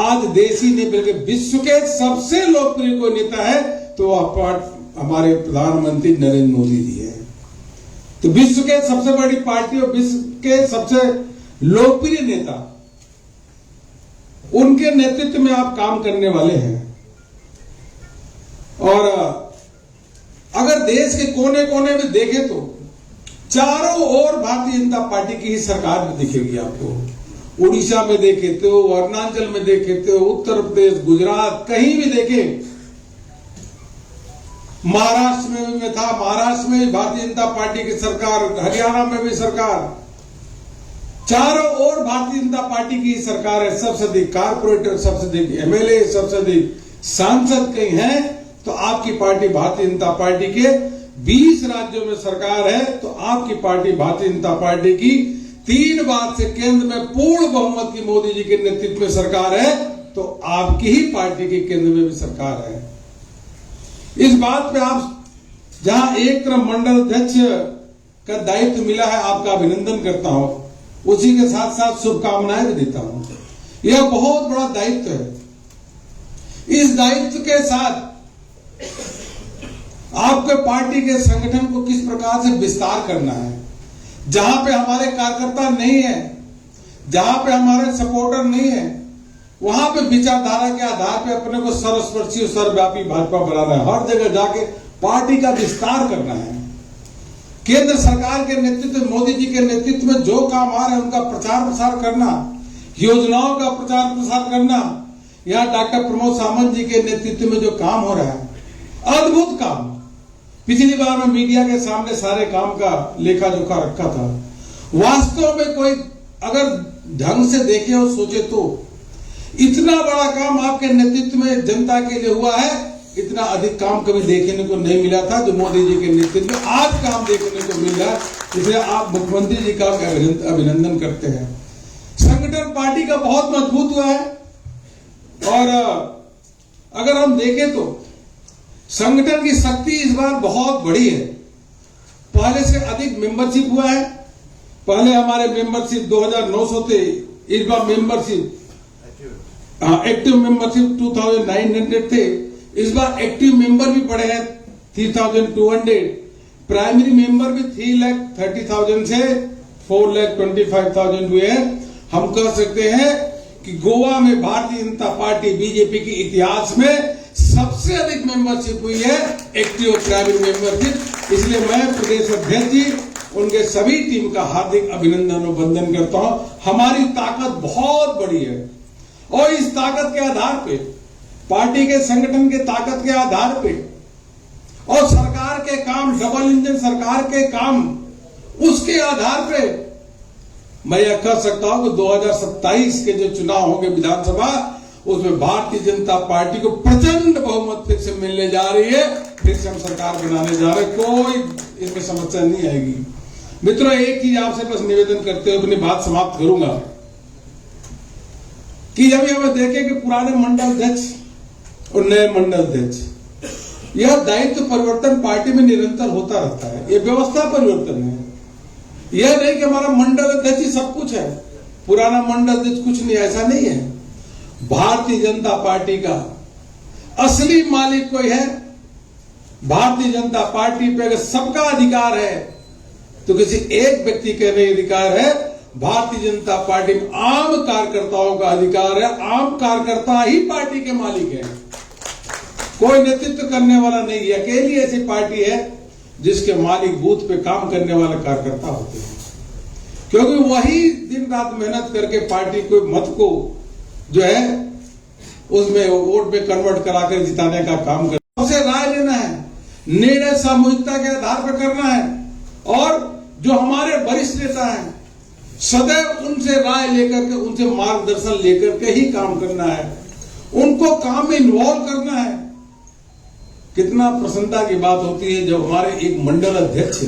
आज देश ही नहीं बल्कि विश्व के सबसे लोकप्रिय कोई नेता है तो वह हमारे प्रधानमंत्री नरेंद्र मोदी जी है। तो विश्व के सबसे बड़ी पार्टी और विश्व के सबसे लोकप्रिय नेता, उनके नेतृत्व में आप काम करने वाले हैं। और अगर देश के कोने-कोने में देखें तो चारों ओर भारतीय जनता पार्टी की ही सरकार भी दिखेगी आपको। उड़ीसा में देखे तो, अरुणाचल में देखे तो, उत्तर प्रदेश, गुजरात, कहीं भी देखे, महाराष्ट्र में भी मैं था, महाराष्ट्र में भी भारतीय जनता पार्टी की सरकार, हरियाणा में भी सरकार, चारों ओर भारतीय जनता पार्टी की सरकार है। सबसे अधिक कारपोरेटर, सबसे अधिक एमएलए, सबसे अधिक सांसद कहीं हैं तो आपकी party Bharatiya Janata party K 20 राज्यों में सरकार है, तो आपकी पार्टी भारतीय जनता पार्टी की 3 बार से केंद्र में पूर्ण बहुमत की मोदी जी के नेतृत्व में सरकार है, तो आपकी ही पार्टी के केंद्र में भी सरकार है। इस बात पे आप जहां एक तरफ मंडल अध्यक्ष का दायित्व मिला है, आपका अभिनंदन करता हूं, उसी के साथ साथ शुभकामनाएं भी देता हूं। यह बहुत बड़ा दायित्व है। इस दायित्व के साथ आपके पार्टी के संगठन को किस प्रकार से विस्तार करना है। जहां पे हमारे कार्यकर्ता नहीं है, जहां पे हमारे सपोर्टर नहीं है, वहां पे विचारधारा के आधार पे अपने को सर्वस्पर्शी और सर्वव्यापी भाजपा बनाना है। हर जगह जाके पार्टी का विस्तार करना है। केंद्र सरकार के नेतृत्व, मोदी जी के नेतृत्व में जो काम आ रहे हैं उनका प्रचार प्रसार करना, योजनाओं का प्रचार प्रसार करना। यहाँ डॉक्टर प्रमोद सावंत जी के नेतृत्व में जो काम हो रहा है, अद्भुत काम। पिछली बार मैं मीडिया के सामने सारे काम का लेखा जोखा रखा था। वास्तव में कोई अगर ढंग से देखे और सोचे तो इतना बड़ा काम आपके नेतृत्व में जनता के लिए हुआ है, इतना अधिक काम कभी देखने को नहीं मिला था जो मोदी जी के नेतृत्व में आज काम देखने को मिल रहा है। इसलिए आप मुख्यमंत्री जी का अभिनंदन करते हैं। संगठन पार्टी का बहुत मजबूत हुआ है और अगर हम देखें तो संगठन की शक्ति इस बार बहुत बड़ी है। पहले से अधिक मेंबरशिप हुआ है। पहले हमारे मेंबरशिप 2900 थे, इस बार मेंबरशिप एक्टिव मेंबरशिप 2900 थे। इस बार एक्टिव मेंबर भी बढ़े हैं 3200। प्राइमरी मेंबर भी 3,30,000 से 4,25,000 हुए हैं। हम कह सकते हैं कि गोवा में Bharatiya Janata party BJP K इतिहास में सबसे अधिक मेंबरशिप हुई है एक्टिव प्राइमरी मेंबरशिप। इसलिए मैं प्रदेश अध्यक्ष जी, उनके सभी टीम का हार्दिक अभिनंदन और वंदन करता हूं। हमारी ताकत बहुत बड़ी है और इस ताकत के आधार पे, पार्टी के संगठन के ताकत के आधार पे और सरकार के काम, डबल इंजन सरकार के काम, उसके आधार पे मैं यह कह सकता हूं कि 2027 के जो चुनाव होंगे विधानसभा, उसमें भारतीय जनता पार्टी को प्रचंड बहुमत फिर से मिलने जा रही है। फिर से हम सरकार बनाने जा रहे हैं, कोई इसमें समस्या नहीं आएगी। मित्रों, एक चीज आपसे बस निवेदन करते हुए अपनी बात समाप्त करूंगा कि जब हमें देखें कि पुराने मंडल अध्यक्ष और नए मंडल अध्यक्ष, यह दायित्व परिवर्तन पार्टी में निरंतर होता रहता है। यह व्यवस्था परिवर्तन है। यह नहीं कि हमारा मंडल अध्यक्ष ही सब कुछ है, पुराना मंडल अध्यक्ष कुछ नहीं, ऐसा नहीं है। भारतीय जनता पार्टी का असली मालिक कोई है, भारतीय जनता पार्टी पे अगर सबका अधिकार है तो किसी एक व्यक्ति का नहीं अधिकार है। भारतीय जनता पार्टी में आम कार्यकर्ताओं का अधिकार है। आम कार्यकर्ता ही पार्टी के मालिक है, कोई नेतृत्व करने वाला नहीं है। अकेली ऐसी पार्टी है जिसके मालिक बूथ पे काम करने वाले कार्यकर्ता होते हैं, क्योंकि वही दिन रात मेहनत करके पार्टी को मत को जो है उसमें वोट में कन्वर्ट कराकर जिताने का काम कर। सबसे राय लेना है, निर्णय सामूहिकता के आधार पर करना है और जो हमारे वरिष्ठ नेता हैं सदैव उनसे राय लेकर के, उनसे मार्गदर्शन लेकर के ही काम करना है, उनको काम में इन्वॉल्व करना है। कितना प्रसन्नता की बात होती है जब हमारे एक मंडल अध्यक्ष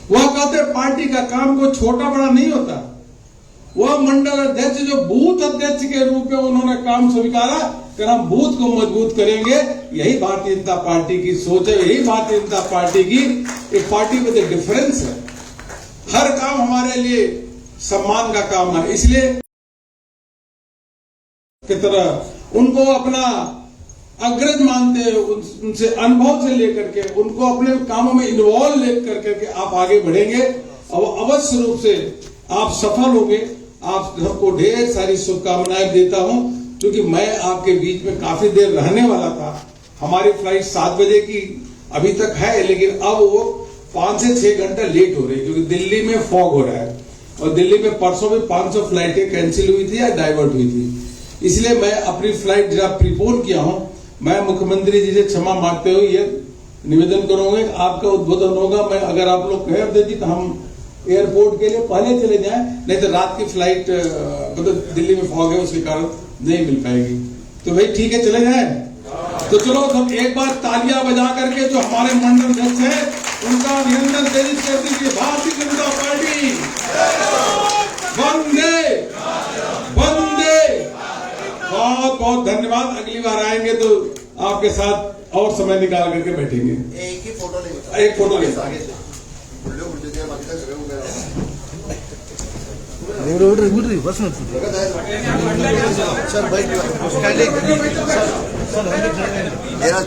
वह कहते पार्टी का काम कोई छोटा बड़ा नहीं होता। वह मंडल अध्यक्ष जो बूथ अध्यक्ष के रूप में उन्होंने काम स्वीकारा कि हम बूथ को मजबूत करेंगे। यही भारतीय जनता पार्टी की सोच है, यही भारतीय जनता पार्टी की एक पार्टी में डिफरेंस है। हर काम हमारे लिए सम्मान का काम है, इसलिए की तरह उनको अपना अग्रज मानते हैं, उनसे अनुभव से लेकर के उनको अपने कामों में इन्वॉल्व लेकर करके आप आगे बढ़ेंगे और अवश्य रूप से आप सफल होंगे। आप सबको ढेर सारी शुभकामनाएं देता हूं, क्योंकि मैं आपके बीच में काफी देर रहने वाला था। हमारी फ्लाइट 7 बजे की अभी तक है, लेकिन अब वो 5 से 6 घंटा लेट हो रही है, क्योंकि दिल्ली में फॉग हो रहा है और दिल्ली में परसों भी 500 फ्लाइटें कैंसिल हुई थी या डाइवर्ट हुई थी। इसलिए मैं अपनी फ्लाइट जरा प्रीपोन किया हूं। मैं मुख्यमंत्री जी से क्षमा मांगते हुए ये निवेदन करूंगा कि आपका उद्बोधन होगा, मैं अगर आप लोग कह देती तो हम एयरपोर्ट के लिए पहले चले जाएं, नहीं तो रात की फ्लाइट मतलब दिल्ली में फॉग है उसके कारण नहीं मिल पाएगी। तो भाई ठीक है, चले जाएं। तो चलो हम एक बार तालियां बजा करके जो हमारे मंडल अध्यक्ष हैं उनका अभिनंदन प्रेरित कर दीजिए। भारतीय जनता पार्टी वंदे वंदे। बहुत बहुत धन्यवाद। अगली बार आएंगे तो आपके साथ और समय निकाल करके बैठेंगे। एक ही फोटो ले, एक फोटो ले। फुडले फुडले ते बाकीचे सगळे उभे राहा।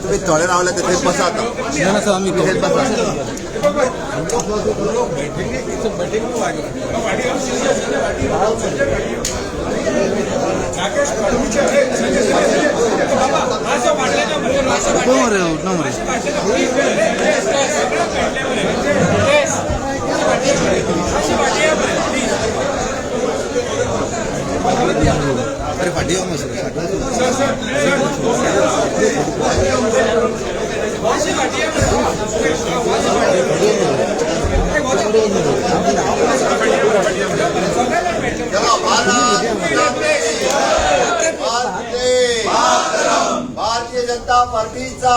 तुम्ही थोडे रावले तर थंय बसा आता. थंय बसा. अरे फाटी येऊ सर. भारतीय जनता पार्टीचा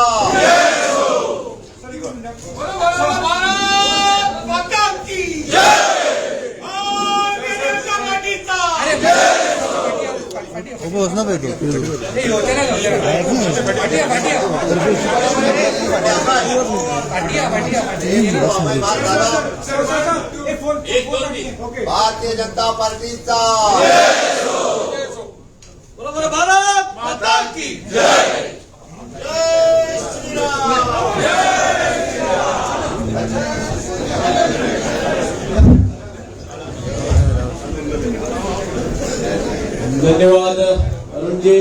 भारतीय जनता पार्टीचा भारत माता की जय. जय श्रीराम. धन्यवाद अरुण जी.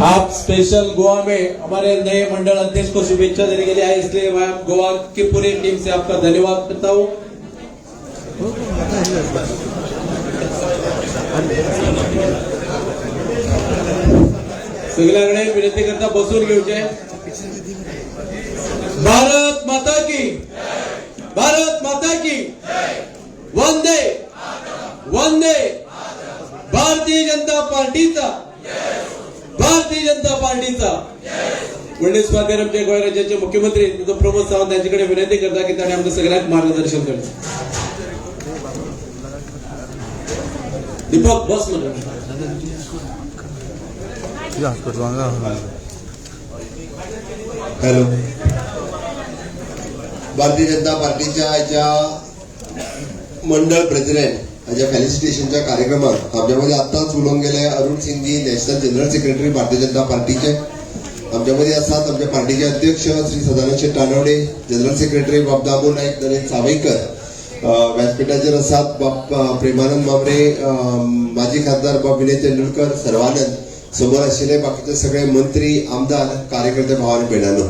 आप स्पेशल गोवा में हमारे नए मंडल अध्यक्ष को शुभेच्छा देने के लिए आए, इसलिए मैं गोवा की पूरी टीम से आपका धन्यवाद करता हूं. सगळ्याकडे विनंती करता बसून घेऊचे. भारत माता की, भारत माता की, वंदे वंदे. भारतीय जनता पार्टीचा, भारतीय जनता पार्टीचा. पुण्य आमचे गोंय राज्याचे मुख्यमंत्री प्रमोद सावंत यांच्याकडे विनंती करता की त्यांनी आमचं सगळ्यात मार्गदर्शन करतं. दीपक बस म्हणून. हॅलो. भारतीय जनता पार्टीच्या ह्या मंडळ प्रेसिडेंट हाच्या फेलिसिटेशनच्या कार्यक्रमात आमच्या मदीं आत्ताच उलोवंक गेले Arun Singh ji, national general secretary Bharatiya Janata पार्टीचे. आमच्या मदीं आसात आमच्या पार्टीचे अध्यक्ष श्री सदानंद शेट तानवडे, जनरल सेक्रेटरी बाब दामू नायक, नरेंद्र सावयकर, व्यासपीठाचेर आसात बाब प्रेमानंद मामरे, माजी खासदार बाब विनय तेंडुलकर, सर्वानंद, समोर आशिल्ले बाकीचे सगळे मंत्री, आमदार, कार्यकर्ते, भाव आनी भयणांनो,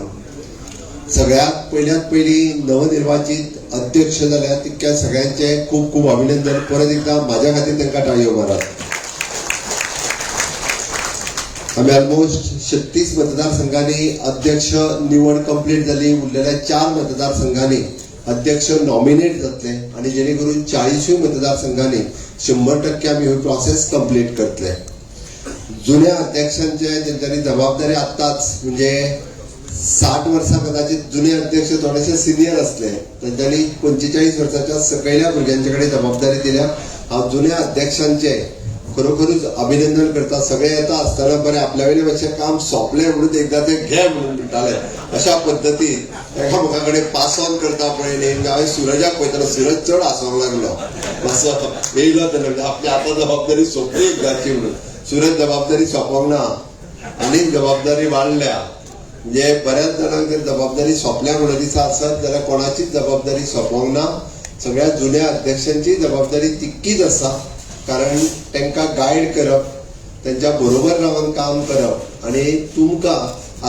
सगळ्यात पयल्यात पयली नवनिर्वाचित अध्यक्ष जाल्या तितक्या सगळ्यांचे खूब खूब अभिनंदन. परत एकदा माझ्या खातीर तांकां टाळयो मारात. आमी ऑलमोस्ट 36 मतदारसंघांनी अध्यक्ष निवड कंप्लीट जाली. उरलेल्या 4 मतदारसंघांनी अध्यक्ष नॉमिनेट जातले आनी जेणे करून 40 मतदारसंघांनी 100% आमी ही प्रोसेस कंप्लीट करतले. जुन्या अध्यक्षांचे तेंच्यांनी जबाबदारी आत्ताच म्हणजे 60 वर्सां कदाचित जुने अध्यक्ष थोडेशे सिनियर असले तेंच्यांनी 45 वर्साच्या सकयल्या भुरग्यांचे कडेन जबाबदारी दिल्या. हांव जुन्या अध्यक्षांचे खरोखरूच अभिनंदन करता. सगळे येता आसतना बरें आपल्या वयले मातशें काम सोंपलें म्हणून एकदां ते घे म्हणून म्हणटाले. अशा पद्दतीन एकामेका कडेन पास ऑन करता पळय न्ही. हांवें सुरजाक पळयतना सुरज चड हांसोंक लागलो, मातसो येयलो तेन्ना म्हणजे आपली आतां जबाबदारी सोंपली एकदाची म्हणून. सुरज जबाबदारी सोंपोंक ना, आनीक जबाबदारी वाडल्या. म्हणजे बऱ्याच जाणांक जर जबाबदारी सोंपल्या म्हणून दिसा आसत जाल्यार कोणाचीच जबाबदारी सोंपोंक ना. सगळ्या जुन्या अध्यक्षांची जबाबदारी तितकीच आसा, कारण तांकां गायड करप, तेंच्या बरोबर रावन काम करप आनी तुमकां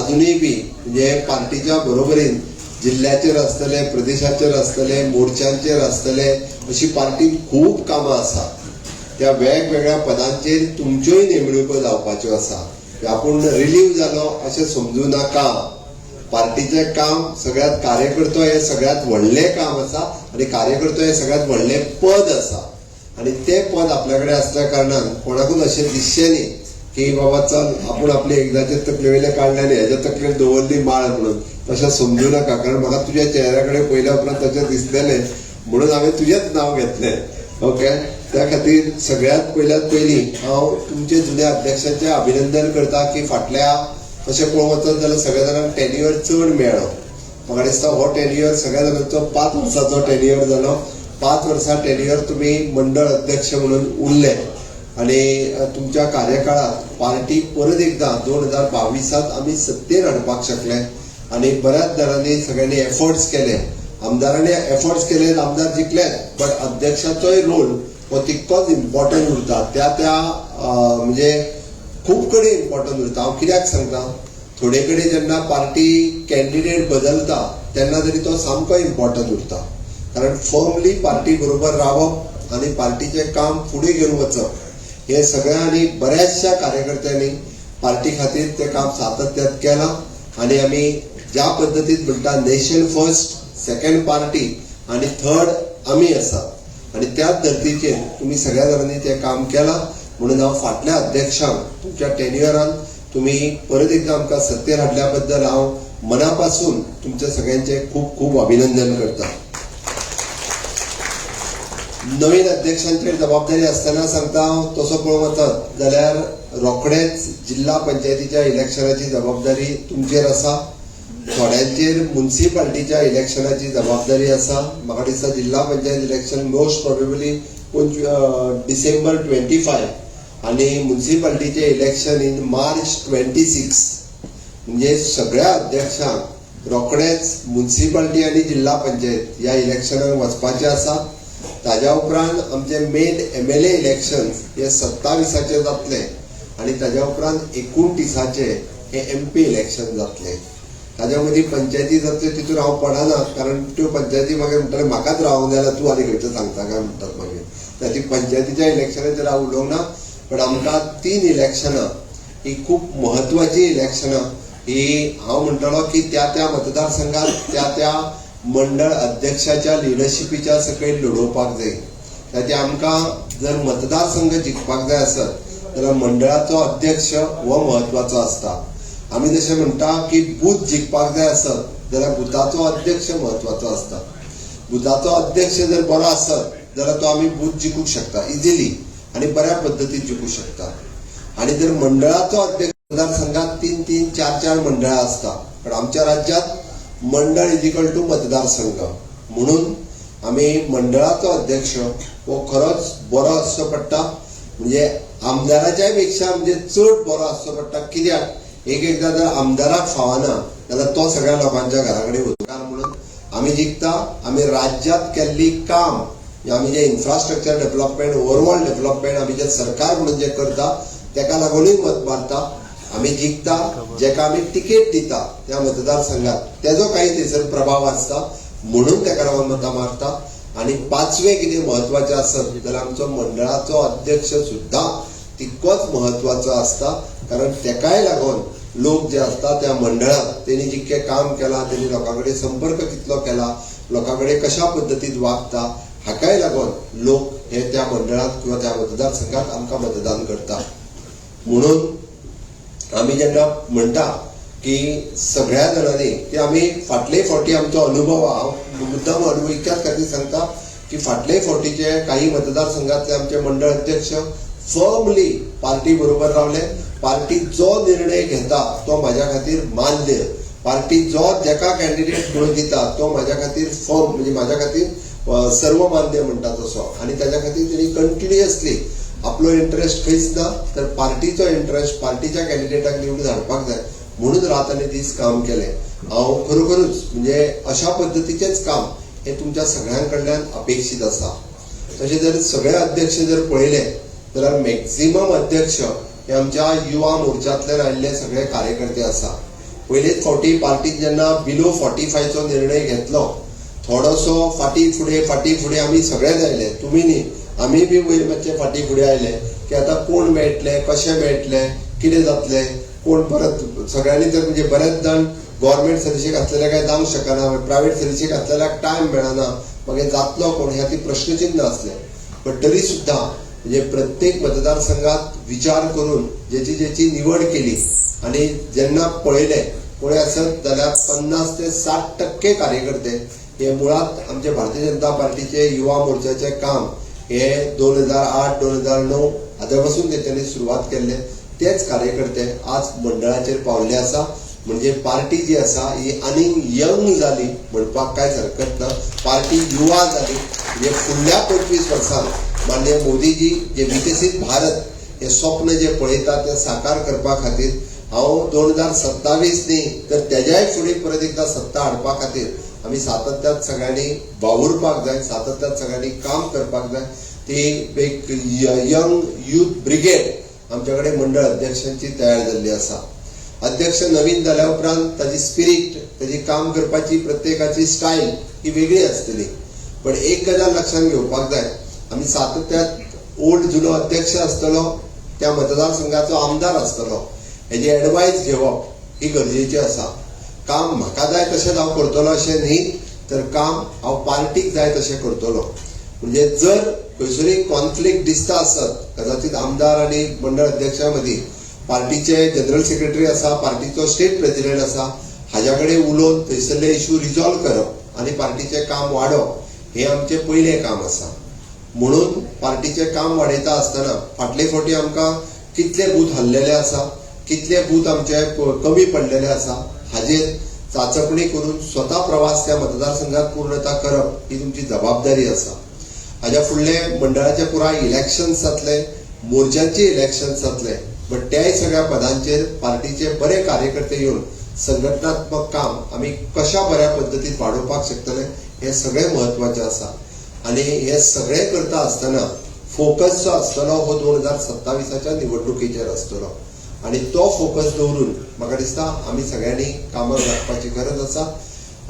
आजुनूय बी म्हणजे पार्टीच्या बरोबरीन जिल्ल्याचेर आसतले, प्रदेशाचेर आसतले, मोर्चांचेर आसतले, अशी पार्टीन खूब कामां आसा. त्या वेगवेगळ्या पदांचेर तुमच्योय नेमणुको जावपाच्यो आसा. आपूण रिलीव जालो अशें समजू नाका. पार्टीचें काम सगळ्यात कार्यकर्तो हे सगळ्यात व्हडलें काम आसा आनी कार्यकर्तो हे सगळ्यात व्हडलें पद आसा आनी तें पद आपल्या कडेन आसल्या कारणान कोणाकूच अशें दिसचें न्ही की बाबा चल आपूण आपले एकदाचे तकले वयले काडले आनी हेज्या तकलेर दवरली माळ म्हणून. तशें समजू नाका, कारण म्हाका तुज्या चेहऱ्या कडेन पळयल्या उपरांत तशें दिसलेलें म्हणून हांवें तुजेंच नांव घेतलें. ओके, त्या खातीर सगळ्यात पयल्यात पयलीं हांव तुमचे जुन्या अध्यक्षांचें अभिनंदन करता की फाटल्या तशें पळोवंक वचत जाल्यार सगळ्या जाणांक टेन्युअर चड मेळ्ळो. म्हाका दिसता हो टेन्युअर सगळ्या जाणांचो 5 वर्सांचो टेन्युअर जालो. 5 वर्सां टेन्युअर तुमी मंडळ अध्यक्ष म्हणून उरले आनी तुमच्या कार्यकाळात पार्टी परत एकदा 2022 आमी सत्तेर हाडपाक शकले आनी बऱ्याच जाणांनी सगळ्यांनी एफर्ट्स केले, आमदारांनी एफर्ट्स केले, आमदार जिखले, बट अध्यक्षाचोय रोल हो तितकोच इम्पॉर्टंट उरता. त्या त्या म्हणजे खूब कडेन इम्पॉर्टंट उरता. हांव कित्याक सांगता, थोडे कडेन जेन्ना पार्टी कॅन्डिडेट बदलता तेन्ना तरी तो सामको इम्पॉर्टंट उरता, कारण फर्मली पार्टी बरोबर रावप आनी पार्टीचें काम फुडें घेवन वचप हे सगळ्या आनी बऱ्याचशा कार्यकर्त्यांनी पार्टी खातीर तें काम सातत्यात केलां. आनी आमी ज्या पद्दतीन म्हणटा नेशन फर्स्ट, सेकंड पार्टी आनी थर्ड आमी आसात आनी त्याच धर्तीचेर तुमी सगळ्या जाणांनी तें काम केलां. म्हणून हांव फाटल्या अध्यक्षांक तुमच्या टेन्युअरान तुमी परत एकदां आमकां सत्तेर हाडल्या बद्दल हांव मनापासून तुमच्या सगळ्यांचें खूब खूब अभिनंदन करता. नवीन अध्यक्षांचेर जबाबदारी आसतना सांगता हांव, तसो पळोवंक वचत जाल्यार रोखडेच जिल्हा पंचायतीच्या इलेक्शनाची जबाबदारी तुमचेर आसा, थोड्यांचेर मुन्सिपाल्टीच्या इलेक्शनाची जबाबदारी आसा. म्हाका दिसता जिल्हा panchayat election most probably December 25 आनी मुन्सिपाल्टीचें इलेक्शन इन मार्च 26. म्हणजे सगळ्या अध्यक्षांक रोखडेच मुन्सिपाल्टी आनी जिल्हा पंचायत ह्या इलेक्शनाक वचपाचें आसा. ताज्या उपरांत आमचे मेन MLA elections हे 27 जातले आनी ताज्या उपरांत 29 हे MP election जातले. ताज्या मदीं पंचायती जातल्यो तितून हांव पडना, कारण त्यो पंचायती मागीर म्हणटले म्हाकाच रावंक जाल्यार तूं आनी खंयचो सांगता काय म्हणटात मागीर. ताची पंचायतीच्या इलेक्शनाचेर हांव उलोवंक ना, पण आमकां 3 इलेक्शनां ही खूब म्हत्वाची इलेक्शनां ही हांव म्हणटलो की त्या त्या मतदारसंघात त्या त्या मंडळ अध्यक्षाच्या लिडरशिपीच्या सकयल लडोवपाक जाय. ताचे आमकां जर मतदारसंघ जिखपाक जाय आसत जाल्यार मंडळाचो अध्यक्ष हो म्हत्वाचो आसता. आमी जशें म्हणटा की बूथ जिखपाक जाय आसत जाल्यार बुथाचो अध्यक्ष म्हत्वाचो आसता. बुथाचो अध्यक्ष जर बरो आसत जाल्यार तो आमी बूथ जिखूंक शकता इजिली आनी बऱ्या पद्दतीन जिखूंक शकता. आनी जर मंडळाचो अध्यक्ष, मतदारसंघात 3 3 4 4 मंडळां आसता, पण आमच्या राज्यात मंडळ is equal to मतदारसंघ, म्हणून आमी मंडळाचो अध्यक्ष हो खरोच बरो आसचो पडटा. म्हणजे आमदाराच्याय पेक्षा म्हणजे चड बरो आसचो पडटा. कित्याक एक एकदां जर आमदाराक फावना जाल्यार तो सगळ्या लोकांच्या घरा कडेन वता. म्हणून आमी जिखता, आमी राज्यात केल्ली काम, आमी जे इन्फ्रास्ट्रक्चर डेव्हलपमेंट, ओवरऑल डेव्हलपमेंट आमी जे सरकार म्हणून जे करता तेका लागूनय मत मारता. आमी जिखता, जेका आमी तिकेट दिता त्या मतदारसंघात तेजो काही थंयसर प्रभाव आसता, म्हणून तेका लागून मतां मारता. आनी 5वें कितें म्हत्वाचें आसत जाल्यार आमचो मंडळाचो अध्यक्ष सुद्दां तितकोच म्हत्वाचो आसता, कारण तेकाय लागून लोक जे आसता त्या मंडळात तेणी जितकें काम केलां, तेणी लोकां कडेन संपर्क कितलो केला, लोकां कडेन कशा पद्दतीन वागता, हाकाय लागून लोक हे त्या मंडळात किंवा त्या मतदारसंघात आमकां मतदान करता. म्हणून आमी जेन्ना म्हणटा की सगळ्या जाणांनी की आमी फाटले फावटी आमचो अनुभव, हांव मुद्दाम अनुभव इतक्याच खातीर सांगता की फाटले फावटीचे काही मतदारसंघातले आमचे मंडळ अध्यक्ष फर्मली पार्टी बरोबर रावले. पार्टी जो निर्णय घेता तो म्हाज्या खातीर मान्य, पार्टी जो जेका कॅन्डिडेट म्हणून दिता तो म्हाज्या खातीर फर्म, म्हणजे म्हाज्या खातीर सर्वमान्य म्हणटा तसो. आनी ताज्या खातीर तेणी कंटिन्युअसली आपलो इंट्रस्ट खंयच ना तर पार्टीचो इंट्रस्ट, पार्टीच्या कॅन्डिडेटाक निवडून हाडपाक जाय म्हणून रात आनी दीस काम केलें. हांव खरोखरूच म्हणजे अशा पद्दतीचेंच काम हें तुमच्या सगळ्यां कडल्यान अपेक्षीत आसा. तशें जर सगळे अध्यक्ष जर पळयले जाल्यार मॅक्झिमम अध्यक्ष हे आमच्या युवा मोर्चांतल्यान आयिल्ले सगळे कार्यकर्ते आसा. पयलेच फावटी पार्टीन जेन्ना बिलो 45चो निर्णय घेतलो, थोडोसो फाटीं फुडें आमी सगळेच आयले, तुमी न्ही आमी बी वयर मातशे फाटीं फुडें आयले की आतां कोण मेळटले, कशें मेळटले, कितें जातलें, कोण परत सगळ्यांनी तर म्हणजे बरेच जाण गव्हर्मेंट सर्विसीक आसलेल्या काय जावंक शकना, प्रायवेट सर्विसीक आसलेल्याक टायम मेळना, मागीर जातलो कोण ह्या ती प्रश्नचिन्ह आसलें. पण तरी सुद्दां म्हणजे प्रत्येक मतदारसंघात विचार करून जेची जेची निवड केली आनी जेन्ना पळयलें पळय आसत जाल्यार 50 ते 60% कार्यकर्ते हे मुळात आमचे भारतीय जनता पार्टीचे युवा मोर्चाचें काम हे 2008 2009 हाज्या पासून तेंच्यांनी सुरवात केल्ले तेच कार्यकर्ते आज मंडळाचेर पावल्ले आसा. म्हणजे पार्टी जी आसा ही आनीक यंग जाली म्हणपाक कांयच हरकत ना. पार्टी युवा जाली म्हणजे फुडल्या 25 वर्सांत माननीय मोदीजी जे विकसीत भारत हे स्वप्न जे पळयता ते साकार करपा खातीर हांव 2027 न्ही तर तेज्याय फुडें परत एकदां सत्ता हाडपा खातीर आमी सातत्यात सगळ्यांनी वावुरपाक जाय, सातत्यात सगळ्यांनी काम करपाक जाय. ती एक यंग यूथ ब्रिगेड आमच्या कडेन मंडळ अध्यक्षांची तयार जाल्ली आसा. अध्यक्ष नवीन जाल्या उपरांत ताजी स्पिरीट, ताजी काम करपाची प्रत्येकाची स्टायल ही वेगळी आसतली. पण एक गजाल लक्षात घेवपाक जाय, आमी सातत्यात ओल्ड जुनो अध्यक्ष आसतलो, त्या मतदारसंघाचो आमदार आसतलो, हेजी एडवायस घेवप ही गरजेची आसा. काम म्हाका जाय तशेंच हांव करतलो अशें न्ही, तर काम हांव पार्टीक जाय तशें करतलो. म्हणजे जर खंयसरूय कॉन्फ्लिक्ट दिसता आसत कदाचित आमदार आनी मंडळ अध्यक्षा मदीं, पार्टीचे जनरल सेक्रेटरी आसा, पार्टीचो स्टेट प्रेसिडेंट आसा, हाज्या कडेन उलोवन थंयसरले इशू रिजॉल्व करप आनी पार्टीचें काम वाडोवप हें आमचें पयलें काम आसा. म्हणून पार्टीचें काम वाडयता आसतना फाटले फावटी आमकां कितले बूथ हल्लेले आसा, कितले बूथ आमचे कमी पडलेले आसा हाजेर चाचपणी करून स्वता प्रवास त्या मतदारसंघात पूर्णता करप ही तुमची जबाबदारी आसा. हाज्या फुडले मंडळाचे पुराय इलेक्शन्स जातले, मोर्चांचे इलेक्शन्स जातले, बट त्याय सगळ्या पदांचेर पार्टीचे बरे कार्यकर्ते येवन संघटनात्मक काम आमी कशा बऱ्या पद्दतीन वाडोवपाक शकतले हें सगळें म्हत्वाचें आसा. आनी हें सगळें करता आसतना फोकस जो आसतलो हो 2027च्या निवडणुकीचेर आसतलो आनी तो फोकस दवरून म्हाका दिसता आमी सगळ्यांनी कामाक लागपाची गरज आसा.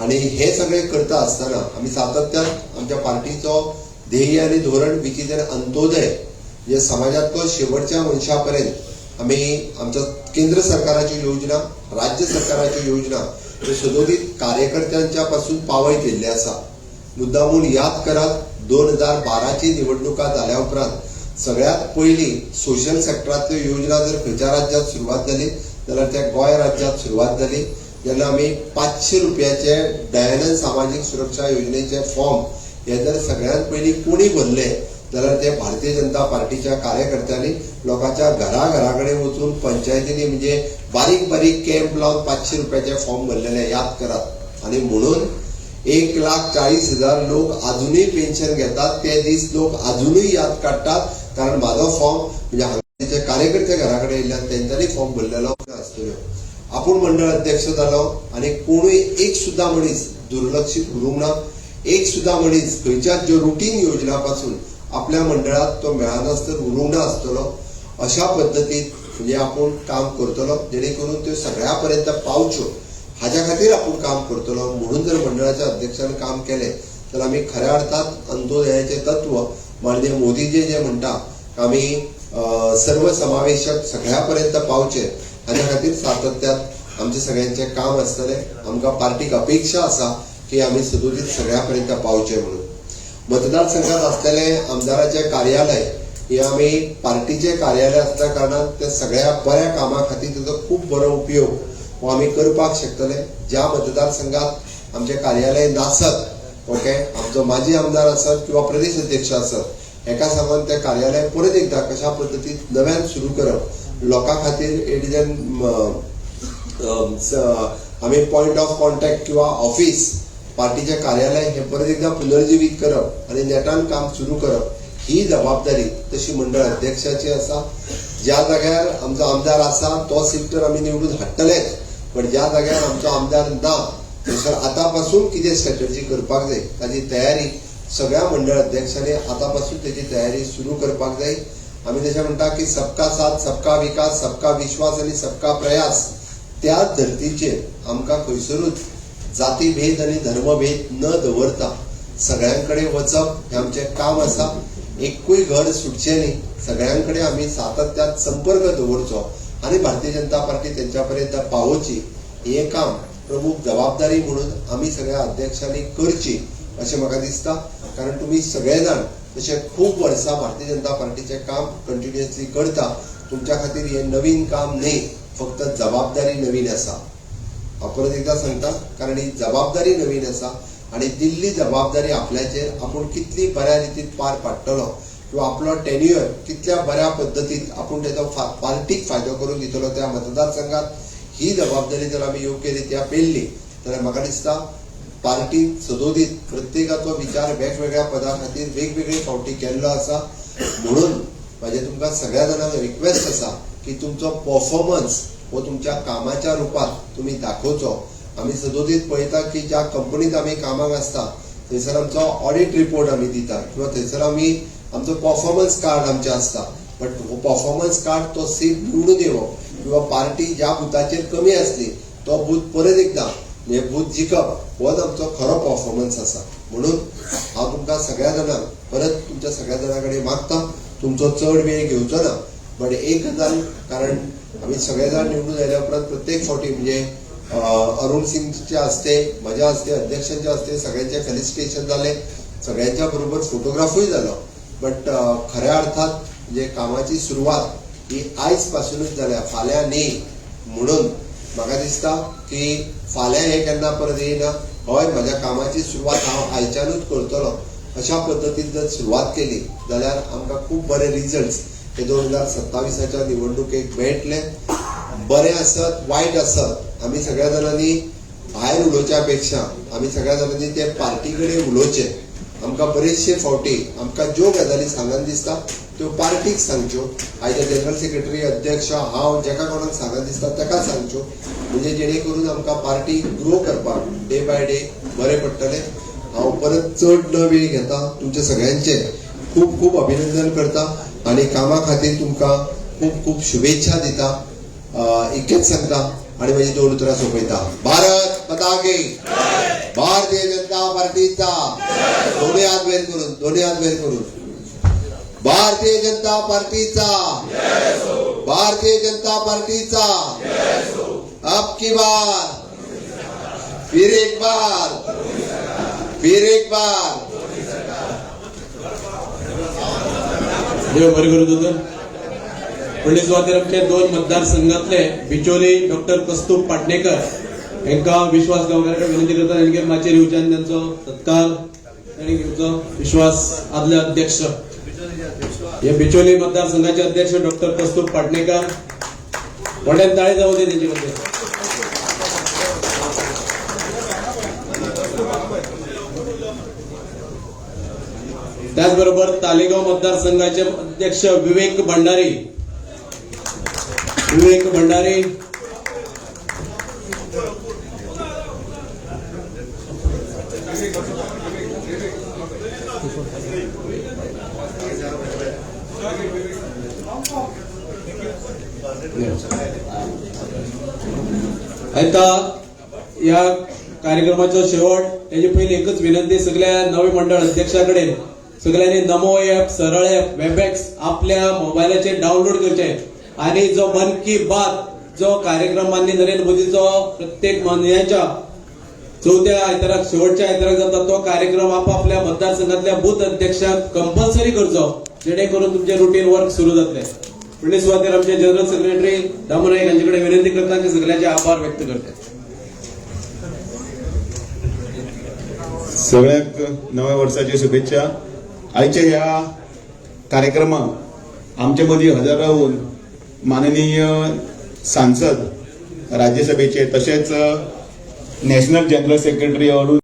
आनी हें सगळें करता आसतना आमी सातत्यान आमच्या पार्टीचो ध्येय आनी धोरण which is N Antyodaya, म्हणजे समाजांतलो शेवटच्या मनशा पर्यंत आमी आमच्या केंद्र सरकाराच्यो योजना, राज्य सरकाराच्यो योजना ह्यो सदोदीत कार्यकर्त्यांच्या पासून पावयत येयल्ले आसा. मुद्दामून याद करात, 2012ची निवडणुका जाल्या उपरांत सगळ्यात पयलीं सोशल सेक्टरांतल्यो योजना जर खंयच्या राज्यांत सुरवात जाली जाल्यार त्या गोंय राज्यांत सुरवात जाली. जेन्ना आमी 500 रुपयाचे दयानंद सामाजीक सुरक्षा योजनेचे फॉर्म हे जर सगळ्यात पयलीं कोणी भरले जाल्यार ते भारतीय जनता पार्टीच्या कार्यकर्त्यांनी लोकांच्या घरा घरा कडेन वचून पंचायतींनी म्हणजे बारीक बारीक कॅम्प लावन 500 रुपयाचे फॉर्म भरलेले याद करात. आनी म्हणून 1,40,000 लोक अजुनूय पेन्शन घेतात, ते दीस लोक अजुनूय याद काडटात, कारण म्हाजो फॉर्म म्हणजे हांगाचे कार्यकर्ते घरा कडेन येयल्ल्यान तेंच्यांनी फॉर्म भरलेलो आसतल्यो. आपूण मंडळ अध्यक्ष जालो आनी कोणूय एक सुद्दां मनीस दुर्लक्षीत उरूंक ना, एक सुद्दां मनीस खंयच्याच ज्यो रुटीन योजना पासून आपल्या मंडळात तो मेळनासतर उरूंक ना आसतलो. अशा पद्दतीन म्हणजे आपूण काम करतलो जेणे करून त्यो सगळ्या पर्यंत पावच्यो हाज्या खातीर आपूण काम करतलो. म्हणून जर मंडळाच्या अध्यक्षान काम केलें तर आमी खऱ्या अर्थात अंत्योदयाचें तत्व माननीय मोदीजी जे म्हणटा आमी सर्वसमावेशक सगळ्या पर्यंत पावचे हाज्या खातीर सातत्यात आमचें सगळ्यांचें काम आसतलें. आमकां पार्टीक अपेक्षा आसा की आमी सदोदीत सगळ्या पर्यंत पावचे म्हणून. मतदारसंघात आसलेले आमदाराचें कार्यालय हे आमी पार्टीचें कार्यालय आसल्या कारणान त्या सगळ्या बऱ्या कामा खातीर तेजो खूब बरो उपयोग हो आमी करपाक शकतले. ज्या मतदारसंघात आमचें कार्यालय नासत, ओके, आमचो माजी आमदार आसत किंवा प्रदेश अध्यक्ष आसत, हेका सांगून तें कार्यालय परत एकदां कशा पद्दतीन नव्यान सुरू करप लोकां खातीर it is an आमी पॉयंट ऑफ कॉन्टॅक्ट किंवा ऑफिस पार्टीचें कार्यालय हें परत एकदां पुनर्जिवीत करप आनी नेटान काम सुरू करप ही जबाबदारी तशी मंडळ अध्यक्षाची आसा. ज्या जाग्यार आमचो आमदार आसा तो सीट तर आमी निवडून हाडटलेच, पण ज्या जाग्यार आमचो आमदार ना थंयसर आतां पासून कितें स्ट्रॅटर्जी करपाक जाय ताजी तयारी सगळ्या मंडळ अध्यक्षांनी आतां पासून तेजी तयारी सुरू करपाक जाय. आमी जशें म्हणटा की सबका साथ, सबका विकास, सबका विश्वास आनी सबका प्रयास, त्याच धर्तीचेर आमकां खंयसरूच जातीभेद आनी धर्मभेद न दवरता सगळ्यां कडेन वचप हें आमचें काम आसा. एकूय घर सुटचें न्ही, सगळ्यां कडेन आमी सातत्यान संपर्क दवरचो आनी भारतीय जनता पार्टी तेंच्या पर्यंत पावोवची हें काम प्रमुख जबाबदारी म्हणून आमी सगळ्या अध्यक्षांनी करची अशें म्हाका दिसता. कारण तुमी सगळे जाण तशें खूब वर्सां भारतीय जनता पार्टीचें काम कंटिन्युअसली करता, तुमच्या खातीर हें नवीन काम न्ही, फक्त जबाबदारी नवीन आसा. हांव परत एकदां सांगता, कारण ही जबाबदारी नवीन आसा आनी दिल्ली जबाबदारी आपल्याचेर आपूण कितली बऱ्या रितीन पार पाडटलो किंवा आपलो टेन्युअर कितल्या बऱ्या पद्दतीन आपूण तेजो पार्टीक फायदो करून दितलो त्या मतदारसंघात, ही जबाबदारी जर आमी योग्य रित्या पेलली जाल्यार म्हाका दिसता पार्टीन सदोदीत प्रत्येकाचो विचार वेगवेगळ्या पदा खातीर वेगवेगळे फावटी केल्लो आसा. म्हणून म्हाजें तुमकां सगळ्या जाणांक रिक्वेस्ट आसा की तुमचो परफॉर्मन्स हो तुमच्या कामाच्या रुपात तुमी दाखोवचो. आमी सदोदीत पळयता की ज्या कंपनीत आमी कामाक आसता थंयसर आमचो ऑडिट रिपोर्ट आमी दिता किंवा थंयसर आमी आमचो परफॉर्मन्स कार्ड आमचें आसता. बट हो परफॉर्मन्स कार्ड तो सीट निवडून येवप किंवा पार्टी ज्या बुथाचेर कमी आसली तो बूथ परत एकदां म्हणजे बूथ जिखप होच आमचो खरो परफॉर्मन्स आसा. म्हणून हांव तुमकां सगळ्या जाणांक परत तुमच्या सगळ्या जाणां कडेन मागता, तुमचो चड वेळ घेवचो ना, बट एक गजाल, कारण आमी सगळे जाण निवडून आयल्या उपरांत प्रत्येक फावटी म्हणजे अरुण सिंगच्या हस्ते, म्हज्या हस्ते, अध्यक्षांच्या हस्ते सगळ्यांचे फेलिसिटेशन जालें, सगळ्यांच्या बरोबर फोटोग्राफूय जालो. बट खऱ्या अर्थात म्हणजे कामाची सुरवात ही आयज पासूनच जाल्या, फाल्यां न्ही. म्हणून म्हाका दिसता की फाल्यां हें केन्ना परत येयना. हय, म्हज्या कामाची सुरवात हांव आयच्यानूच करतलो अशा पद्दतीन जर सुरवात केली जाल्यार आमकां खूब बरे रिजल्ट्स हे 2027 निवडणुकेक मेळटले. बरें आसत वायट आसत आमी सगळ्या जाणांनी भायर उलोवच्या पेक्षा आमी सगळ्या जाणांनी ते पार्टी कडेन उलोवचें. आमकां बरेचशे फावटी आमकां ज्यो गजाली सांगन दिसता त्यो पार्टीक सांगच्यो. आयच्या जनरल सेक्रेटरी, अध्यक्ष, हांव जेका कोणाक सांगन दिसता ताका सांगच्यो, म्हणजे जेणे करून आमकां पार्टी ग्रो करपाक डे बाय डे बरें पडटलें. हांव परत चड न वेळ घेता तुमचे सगळ्यांचे खूब खूब अभिनंदन करता आनी कामा खातीर तुमकां खूब खूब शुभेच्छा दिता. इतकेंच सांगता आनी म्हजी दोन उतरां सोंपयता. भारत माता की, भारतीय जनता पार्टीचा, दोन्ही हात वयर करून, दोन्ही हात वयर करून, भारतीय जनता पार्टीचा, भारतीय जनता पार्टीचा, अब की बार फिर एक बार, फिर एक बार. देव बरें करूं दोतोर. फुडले सुवातेर आमचे दोन मतदारसंघातले बिचोली डॉक्टर कस्तूब पाटणेकर हांकां विश्वास गांवकारा विनंती करता तांणी माचयेर येवच्यान तांचो सत्कार तांणी घेवचो. विश्वास आदले अध्यक्ष, हे बिचोली मतदारसंघाचे अध्यक्ष डॉक्टर कस्तूब पाटणेकर, व्हडल्यान ताळी जावं दी तेंचे खातीर. त्याचबरोबर तालेगाव मतदारसंघाचे अध्यक्ष विवेक भंडारी, विवेक भंडारी. आता या कार्यक्रमाचो शेवट, तेजे पयलीं एकच विनंती सगळ्या नवे मंडळ अध्यक्षा कडेन, सगळ्यांनी नमो ॲप, सरळ ॲप, वेबॅक्स आपल्या मोबायलाचेर डावनलोड करचे आणि जो मन की बात जो कार्यक्रम माननीय नरेंद्र मोदीचो प्रत्येक म्हयन्याच्या चवथ्या आयताराक, शेवटच्या आयताराक जाता तो कार्यक्रम आपापल्या मतदारसंघातल्या बूथ अध्यक्षांक कंपल्सरी करचो, जेणे करून तुमचे रुटीन वर्क सुरू जातले. फुडले सुवातेर आमचे जनरल सेक्रेटरी दामू नाईक हांचे कडेन विनंती करता की सगळ्यांचे आभार व्यक्त करते. सगळ्यांक नव्या वर्साच्यो शुभेच्छा. आयच्या ह्या कार्यक्रमाक आमचे मदीं हजर रावून माननीय सांसद राज्यसभेचे तशेंच नॅशनल जनरल सेक्रेटरी अरुण